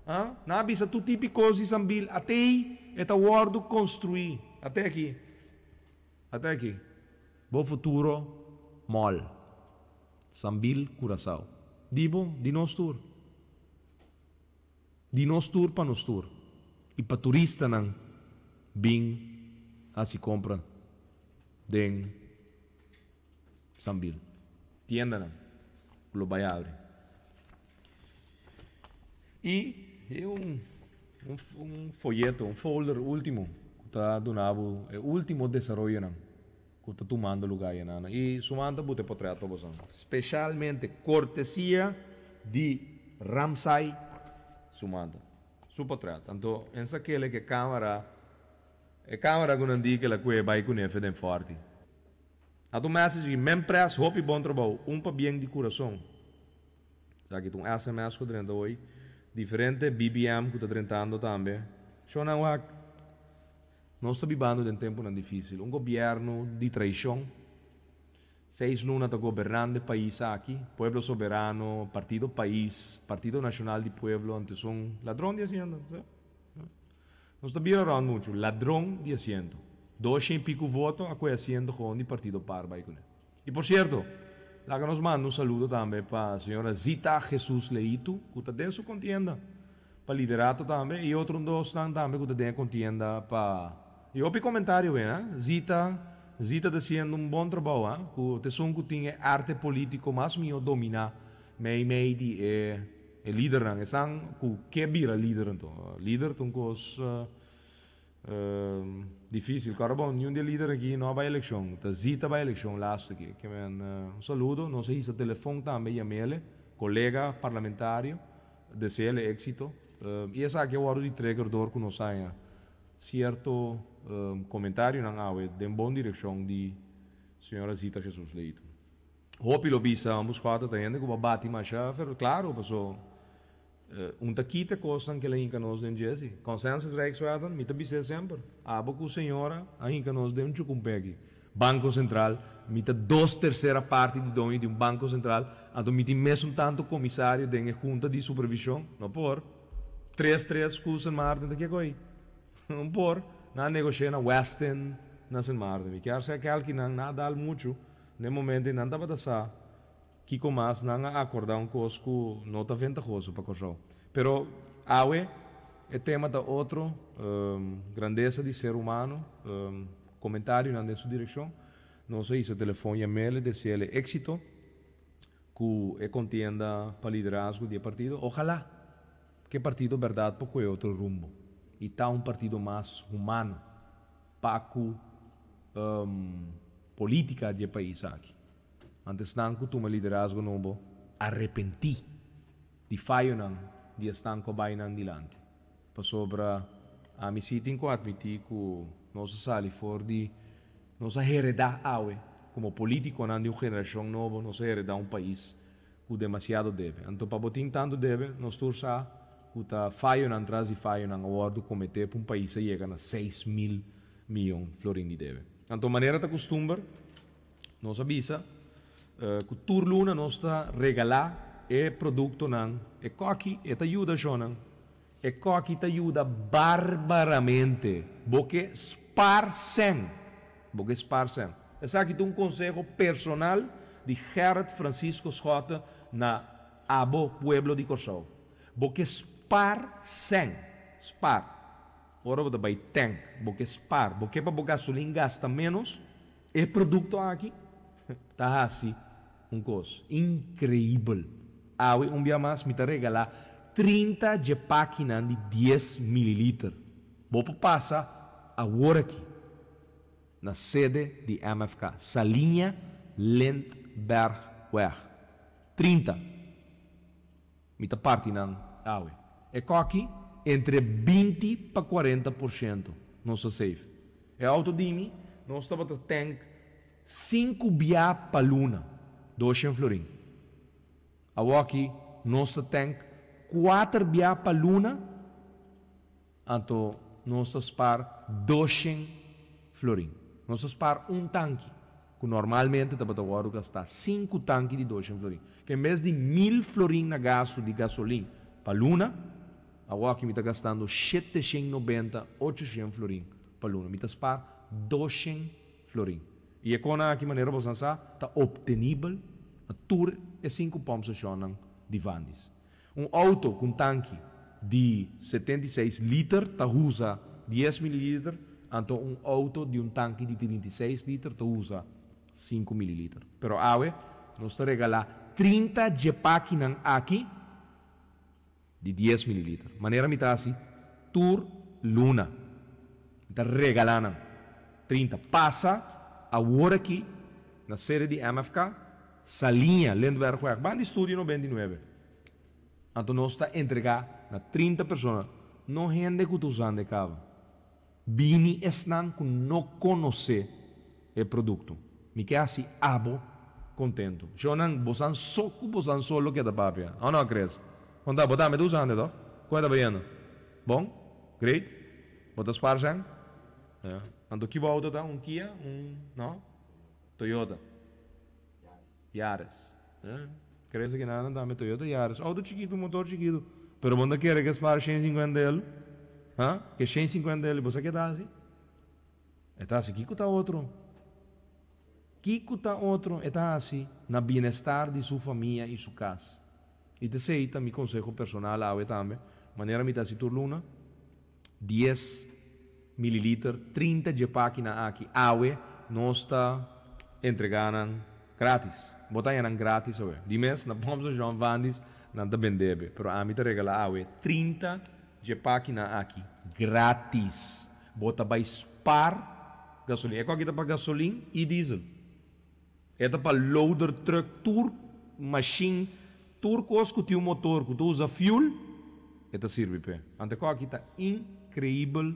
Ha? Nan a bisa tur tipi kos di Sambil. Atei, e ta wòrdu konstruí. Ate aki. Ate aki. Bo futuro mòl. Sambil Curaçao. Di bo, di nos tur. Di nos tur pa nos tur i pa turistanan bin hasi kompra den Sambil. Tiendanan ku lo bai abri. I e un un foyeto, un folder ultimo ku ta duna bo e ultimo desaroyonan ku ta tumando lugá ayanana. I su man ta buta e potret pa boso. Speshalmente kortesia di Ramsay su man ta. Su potret. Anto en sa kele ku e kamera, e kamera ku nan di ku el a kue bai kuné fe den Forti. Anto un message di Mempress hopi bon trabou, un pabien di kurason. Esaki ta un sms ku drenta hoy. Diferente BBM ku ta drentando tambe. Shownan wak. Nos ta bibando den tempunan difísil. Un gobièrnu di traishon. Seis luna ta gobernando e pais aki. Pueblo Soberano, Partido Pais, Partido Nashonal di Pueblo, antes un ladron di asiento. Nos ta bira rònt muchu. Ladron di asiento. Doshen i piku voto a kohe asiento gewoon di Partido Par bai kuné. I por sierto, laga nos manda un saludo tambe pa señora Zita Jesus Leitu ku ta den su kontienda pa liderato tambe i otro dosnan tambe ku ta den e kontienda pa i hopi komentario wen ha Zita Zita ta hasiendo un bon trabou ha ku ta esun ku tin e arte politiko mas mihó dominá mei mei di e e lidernan esnan ku ke bira lider anto lider ta un kos Difícil. Kòrda bon, niun di e lider aki no a bai elekshon. Ta Zita bai elekshon lastu aki. Ke men un saludo. Nos a hisa telefon tambe yam'ele, kolega parlamentario, dese'ele éksito. I esaki a wòrdu di trigger dor ku nos haña sierto komentarionan awe den bon direkshon di señora Zita Jesus Leito. Hopi lo bisa, ambos kòrta ta hende ku bo a bati masha, pero klaro paso Un ta kita kosnan ku el a hinka nos den dje si. Consensus Rijkswetten, mi ta bis'é semper, abo ku señora a hinka nos den un chukumpeki. Banko Sentral, mi ta dos tersera parti di doño di un Banko Sentral, anto mi tin mesun tantu komisario den e hunta di supervishon. No por. Tres tres ku Sint Maarten ta kiko ei? No por. Nan a negosh'é na Westin na Sint Maarten. Mi kier sa kelkinan nan a dal muchu den momento ei nan tabata sa. Kiko mas nan a akordá un kos ku no ta ventahoso pa Kòrsou. Pero awe e tema ta otro, grandesa di ser humano, comentarionan den su direccion. Nos a hisa telefon yam'ele dese'ele exito cu e contienda pa liderazgo di e partido. Ojalá cu e partido berdad por coge otro rumbo y ta un partido mas humano pa cu politica di e pais aki. Anto esnan cu tuma liderazgo nobo arepenti di fayonan di esnan cu a bay nan dilanti. Pasobra ami si tin cu admiti cu nos a sali for di, nos a hereda awe como politiconan di un generacion nobo, nos a hereda un pais cu demasiado debe. Anto pa bo tin tanto debe, nos tur sa cu ta fayonan tras di fayonan a wordo comete pa un pais a yega na 6000 miyon florin di debe. Anto manera ta custumber, nos a bisa cu tur luna nos ta regala e productonan, e coki, e ta yuda shonnan, e coki ta yuda barbaramente, bo ke spaar cen, bo ke spaar cen. Esaki ta un conseho personal di Gerrit Francisco Schotte na abo pueblo di Corsou. Bo ke spaar cen, spaar. Ora bo ta bay tank, bo ke spaar, bo ke pa bo gasolin gasta menos, e producto aki ta haci un cos increibel. Awe un bia mas mi ta regala 30 dje pakinan di 10 mililiter. Bo por pasa awor aki na sede di MFK, Saliña Lindbergweg 30. Mi ta parti nan awe. E coki entre 20 pa 40% nos a save. E auto di mi, nos tabata tank 5 bia pa luna, 200 florin. Awoki nos ta tank 4 bia pa luna, anto nos ta spaar 200 florin. Nos ta spaar un tanki, cu normalmente tabata wordo gasta 5 tanki di 200 florin. Cu en bes di 1000 florin na gasto di gasolin pa luna, awoki mi ta gastando 790, 800 florin pa luna. Mi ta spaar 200 florin. Y e cona aki manera bo sa ta obtenibel na tur e 5 pompstationnan di Vanddis. Un auto cu un tanki di 76 liter ta usa 10 mililiter, anto un auto di un tanki di 36 liter ta usa 5 mililiter. Pero awe, nos ta regala 30 dje pakinan aki di 10 mililiter. Manera mi ta haci tur luna. Mi ta regala nan 30. Pasa awor aki na sede di MFK, Saliña, Lindbergweg, banda di Studio 99. Anto nos ta entrega na 30 persona. No hende cu ta usando caba. Bini esnan cu no conoce e producto. Mi ke haci abo contento. Shonan, bosan soco, bosan solo keda papia. Oh no, Chris? Conta, bo tambe ta usando, toch? Con ta bayendo? Bon? Great? Bo ta spaar cen? Ja. Anto ki auto ta? Un Kia? Un, no? Toyota? Yaris. Ja. Chris aki nada tambe Toyota Yaris. Auto chikito, motor chikito. Pero bo no kere cu spaar 150 el? Ha? Cu 150 el, bo sa keda asina? E ta asina, kico ta otro? Kico ta otro? E ta asina na bienestar di su famia y su cas. Y esey ta mi conseho personal awe tambe. Manera mi ta haci tur luna, 10 mililiter, 30 dje pakinan aki. Awe nos ta entrega gratis. Bo ta nan gratis awe. Di mes na Pompstation Vanddis nan ta bende. Pero ami ta regala awe 30 dje pakinan aki gratis. Bo ta bay spaar gasolin. E aki ta pa gasolin y diesel. E ta pa loader, truck, tur machine, tur cos cu tin un motor, cu ta usa fuel, e ta sirbi pe. Anto aki ta increibel,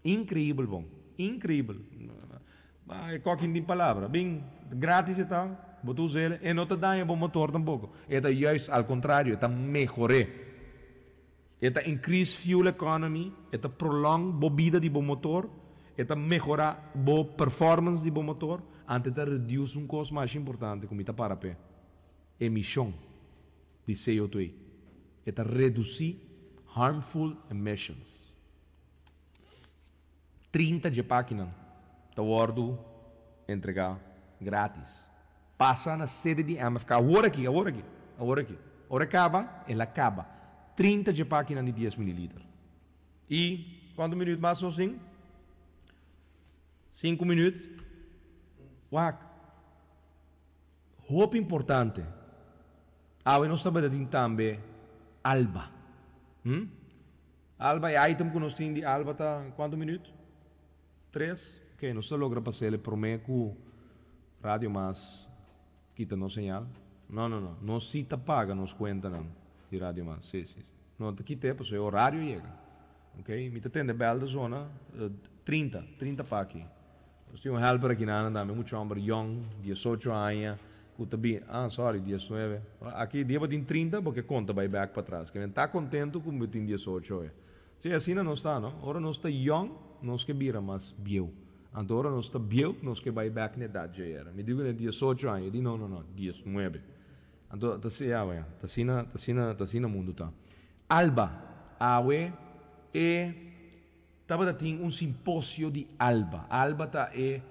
increibel bon, increibel. Ma e aki tin palabra, bin gratis e ta, bo ta usa e no ta daña bo motor tampoco. E ta juist al contrario, e ta mehora. E ta increase fuel economy, e ta prolong bo bida di bo motor, e ta mehora bo performance di bo motor, anto ta reduce un cos mas importante, cu mi ta para pe, emision di CO2. E ta reduci harmful emissions. 30 dje pakinan ta wordo entrega gratis. Pasa na sede di MFK. Awor aki, awor aki, awor aki. Ora caba, el a caba. 30 dje pakinan di 10 mililiter. I kuantu minüt mas nos tin? Sinku minüt. Wak. Hopi importante. Awe nos tabata tin tambe Alba. Hm? Alba, e item ku nos tin di Alba ta kuantu minüt? Tres? Ok, nos ta logra pas'el e promé ku Radio Mas kita nos señal. No, no, no. Nos sí ta paga nos kuentanan di Radio Mas. Sí, sí, sí. No ta kit'é pasobra e orario yega. Ok, mi ta tende bèl ta zona 30, 30 pa aki. Nos tin un helper aki nan tambe, un mucha homber yong, 18 aña, ku ta bin, ah sorry, 19. Aki dia bo tin 30 bo ke konta bai bèk patras. Ke men ta kontentu ku bo tin 18 oe. Sí, asina nos ta, no? Ora nos ta yong, nos ke bira mas bieu. Anto ora nos ta bieu, nos ke bai bèk na edat dje era. Mi di ku ne 18 aña, e di no, no, no, 19. Anto ta si, ya, wea, ta asina, ta asina, ta asina mundu ta. Alba, awe e tabata tin un simposio di Alba. Alba ta e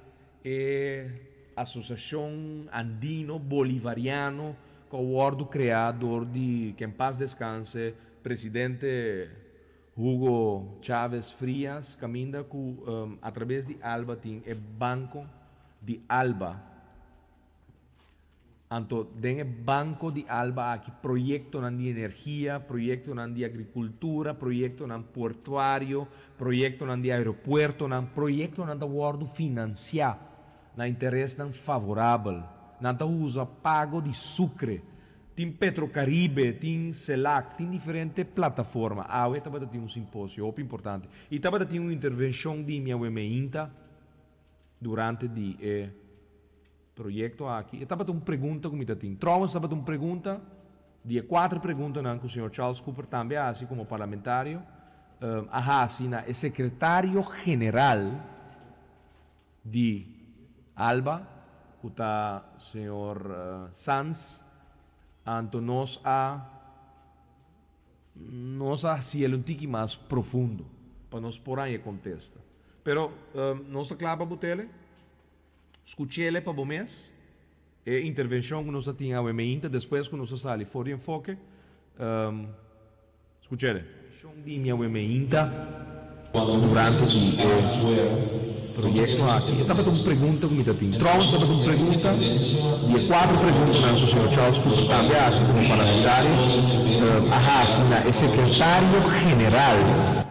e asosiashon andino bolivariano ku a wòrdu kreá dor di, ke en pas deskanse, presidente Hugo Chávez Frías, kaminda ku atrabes di Alba tin e Banko di Alba. Anto den e banco di Alba aki proyectonan di energia, proyectonan di agricultura, proyectonan portuario, proyectonan di aeropuertonan, proyectonan ta wordo financia na interesnan favorabel. Nan ta usa pago di Sucre. Tin Petrocaribe, tin Celac, tin diferente plataforma. Awe tabata tin un simposio hopi importante y tabata tin un intervencion di mi awe meinta durante di e Proyekto aki? E tabata un pregunta ku mi ta tin. Trouwens tabata un pregunta di e kuater preguntanan ku señor Charles Cooper tambe a hasi komo parlamentario, a hasi na e sekretario general di Alba, ku ta señor Sanz. Anto nos a nos a hasiel un tiki mas profundo pa nos por haña e kontesta. Pero nos ta kla pa butele? Skuch'ele pa bo mes. E intervenshon ku nos a tin awe meinta despues ku nos a sali for di enfoke. Skuch'ele. Di mi awe meinta durante di e proyekto aki. E tabata un pregunta ku mi ta tin. Trouwens tabata un pregunta di e kuater preguntanan ku señor Charles Cooper tambe a hasi komo parlamentario a hasi na e sekretario general.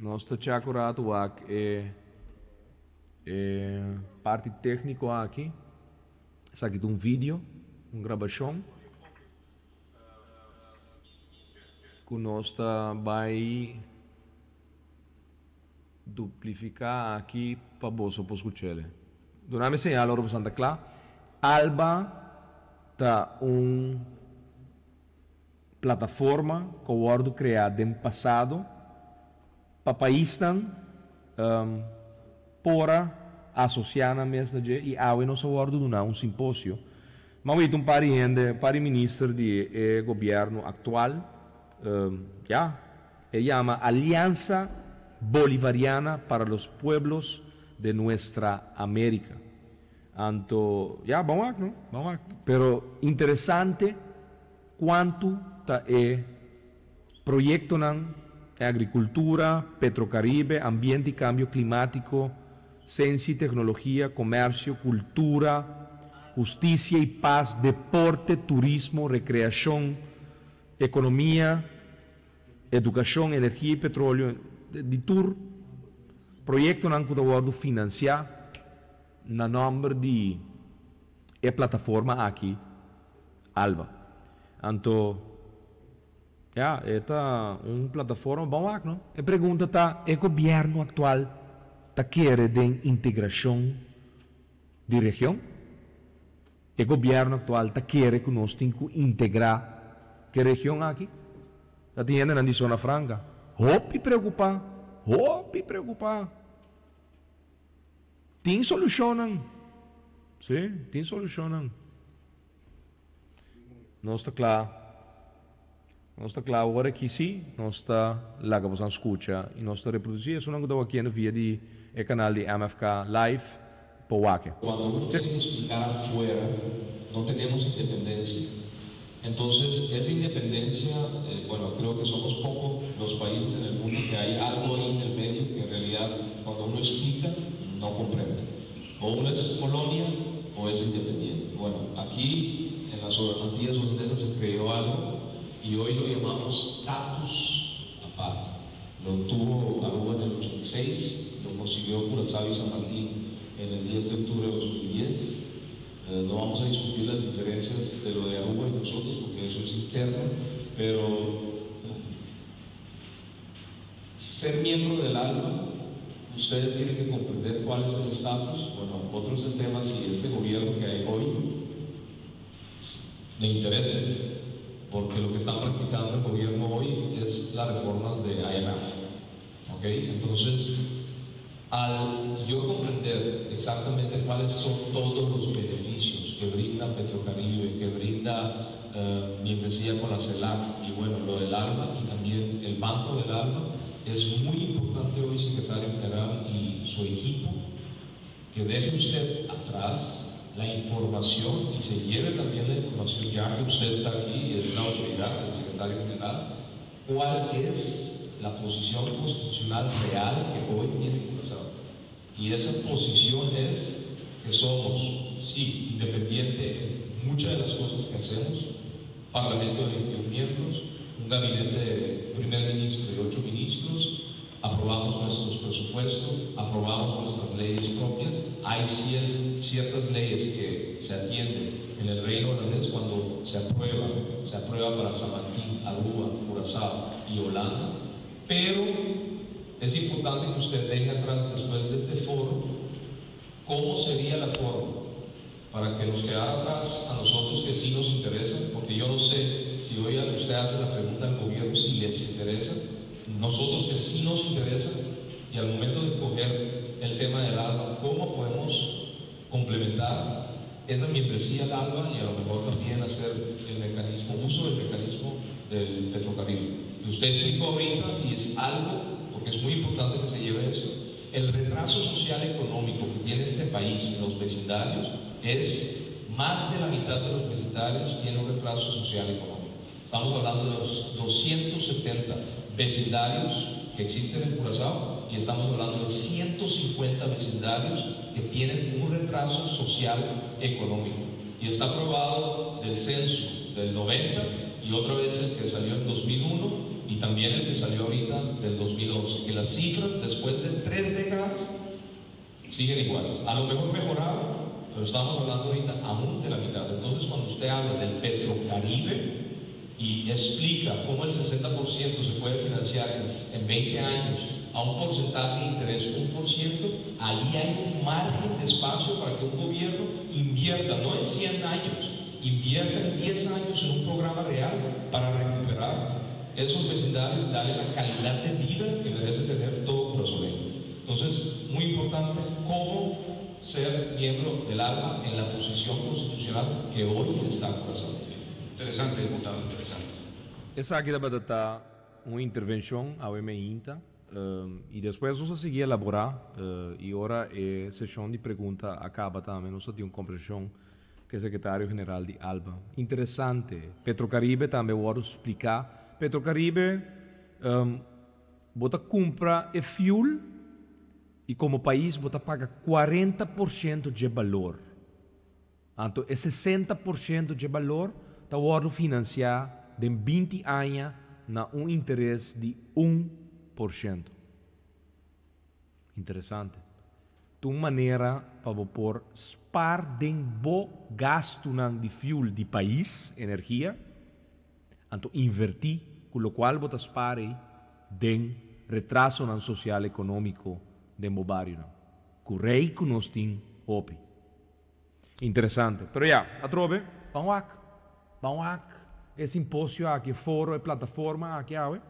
Nos ta chak un rato wak e e parti técnico aki. Esaki ta un video, un grabacion cu nos ta bay Duplifica aki pa boso por scuchele. Duna mi señal ora boso ta cla. Alba ta un plataforma cu a wordo crea den pasado pa paisnan por a asocia nan mes na dje y awe nos a wordo duna un simposio. M'a wit un par di hende, un par di minister di e gobierno actual, ya, E yama Alianza Bolivariana para los Pueblos de Nuestra América. Anto, ya, ban wak, no? Ban wak. Pero interesante cuantu ta e proyectonan den agricultura, Petrocaribe, ambiente y cambio climatico, ciencia y tecnologia, comercio, cultura, husticia y paz, deporte, turismo, recreacion, Economia, educacion, energia y petroleo, di tur proyectonan cu ta wordo financia na nomber di e plataforma aki, Alba. Anto, ya, e ta un plataforma bon wak, no? E pregunta ta, e gobierno actual ta kere den integracion di region? E gobierno actual ta kere cu nos tin cu integra ke region aki? Ta tin hendenan di Zona Franca hopi preocupa, hopi preocupa. Tin solucionnan, si, tin solucionnan. Nos ta cla. Nos ta kla awor aki sí, nos ta laga boso skucha i nos ta reprodusí esunnan ku ta wakiendo via di e kanal di MFK Live por wak e. Cuando uno tiene que explicar afuera, no tenemos independencia. Entonces, esa independencia, bueno, creo que somos pocos los países en el mundo que hay algo ahí en el medio que en realidad cuando uno explica, no comprende. O uno es colonia o es independiente. Bueno, aquí en las Antillas Holandesas se creó algo y hoy lo llamamos status aparte. Lo tuvo Aruba en el 86, lo consiguió Curazao y San Martín en el 10 de octubre de 2010. No vamos a discutir las diferencias de lo de Aruba y nosotros porque eso es interno, pero ser miembro del ALBA, ustedes tienen que comprender cuál es el estatus. Bueno, otro es el tema si este gobierno que hay hoy le interesa, porque lo que están practicando el gobierno hoy es las reformas de IMF. ¿Ok? Entonces, al yo comprender exactamente cuáles son todos los beneficios que brinda Petrocaribe, que brinda membresía con la CELAC y, bueno, lo del ALBA y también el Banco del ALBA, es muy importante hoy, secretario general y su equipo, que deje usted atrás la información y se lleve también la información, ya que usted está aquí, es la autoridad del secretario general, cuál es la posición constitucional real que hoy tiene Curazao. Y esa posición es que somos, sí, independiente en muchas de las cosas que hacemos, parlamento de 21 miembros, un gabinete de primer ministro y 8 ministros, aprobamos nuestros presupuestos, aprobamos nuestras leyes propias. Hay ciertas leyes que se atienden en el Reino Holandés cuando se aprueba para San Martín, Aruba, Curazao y Holanda, pero es importante que usted deje atrás después de este foro cómo sería la forma para que nos quedara atrás a nosotros que sí nos interesa, porque yo no sé si hoy usted hace la pregunta al gobierno si les interesa, nosotros que sí nos interesa, y al momento de coger el tema del ALBA, cómo podemos complementar esa membresía al ALBA y a lo mejor también hacer el mecanismo, uso del mecanismo del Petrocaribe. Y usted explicó ahorita, y es algo, porque es muy importante que se lleve esto, el retraso social económico que tiene este país en los vecindarios es más de la mitad de los vecindarios tiene un retraso social económico. Estamos hablando de los 270 vecindarios que existen en Curazao y estamos hablando de 150 vecindarios que tienen un retraso social económico. Y está aprobado del censo del 90 y otra vez el que salió en 2001 y también el que salió ahorita del 2011, que las cifras después de 3 décadas siguen iguales. A lo mejor mejoraron, pero estamos hablando ahorita aún de la mitad. Entonces, cuando usted habla del Petrocaribe y explica cómo el 60% se puede financiar en 20 años a un porcentaje de interés, 1%, ahí hay un margen de espacio para que un gobierno invierta, no en 100 años, invierta en 10 años en un programa real para recuperar esos vecindarios y darle la calidad de vida que merece tener todo curazoleño. Entonces, muy importante, cómo ser miembro del ALBA en la posición constitucional que hoy está Curazao. Interesante, diputado, interesante. Esaki tabata un intervenshon awe mainta i despues nos a sigui elaborá i ora e seshon di pregunta a kaba tambe nos tin un kombersashon ku e sekretario general di ALBA. Interesante. Petrocaribe tambe a wòrdu spliká. Petrocaribe, bo ta kumpra e fuel i komo pais bo ta paga 40% di balor. Anto, e 60% di balor ta wòrdu finansiá den 20 aña na un interes di 1%. Interesante. Un manera pa por spar den bo gastonan di fuel di pais, energia, anto invertí, ku lokual bo ta spar den retrasonan sosial ekonómiko den bo barionan. Ku rei ku nos tin hopi. Interesante. Pero ya, atrobe, ban wak. Ban wak. E simposio aki, foro, e plataforma aki awe,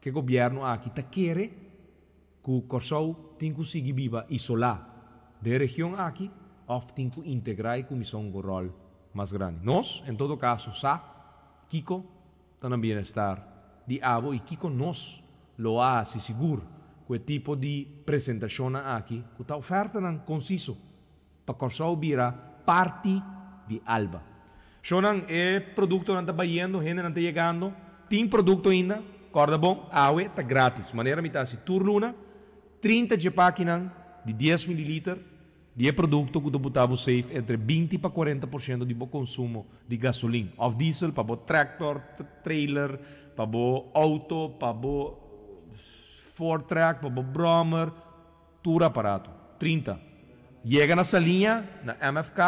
ku gobièrnu aki ta kere ku Kòrsou tin ku sigui biba isolá den region aki òf tin ku integrá i kuminsá un ròl mas grandi. Nos, en todo kaso, sa, kiko. ta na bienestar di abo i kiko nos lo a hasi sigur ku e tipo di presentashonnan aki ku ta ofertanan konsiso pa Kòrsou bira parti di Alba. Shownan, e produktonan ta bayendo, hendenan ta yegando, tin produkto ainda, kòrda bon, awe ta grátis, manera mi ta hasi tur luna, 30 dje pakinan di 10 mililiter di e produkto ku ta buta bo safe entre 20 pa 40% di bo konsumo di gasolin òf diesel pa bo tractor, trailer, pa bo outo, pa bo Fourtrack, pa bo brommer, tur aparato. 30. Yega na Saliña, na MFK,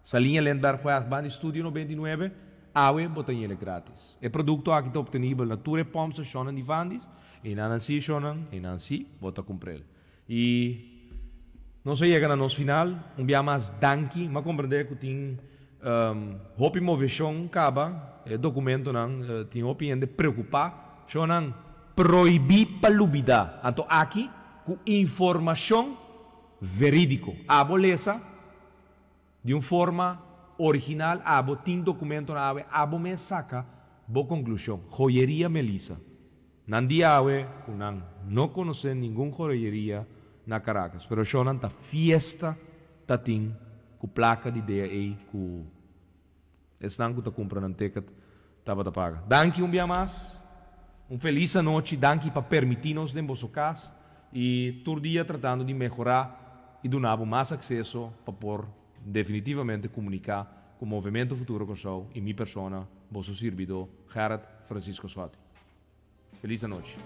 Saliña Lindberghweg, banda di Studio 99, awe bo ta yele gratis. E produkto aki ta optenibel na tur e pompstationnan di Vanddis, i nan si shownan, i nan si bo ta kumpr'el. I nos a yega na nos final, un bia mas danki, m'a komprendé ku tin hopi moveshon kaba, e dokumentonan tin hopi hende preokupá, shownan prohibí pa lubidá. Anto aki ku informashon verídiko. Abo lesa di un forma original, abo tin dokumentonan awe, abo mes saka bo konklushon. Joyeria Melissa. Nan di awe ku nan no konosé ningun joyeria na Caracas, pero shownan ta fiesta ta tin ku plaka di DAE ku esnan ku ta kumpra nan ticket tabata paga. Danki un bia mas, un felis anochi, danki pa permití nos den boso kas i tur dia tratando di mehorá i duna bo mas akseso pa por definitivamente komuniká ku Movemento Futuro Kòrsou i mi persona, boso sirbidó Gerrit Francisco Schotte. Felis anochi.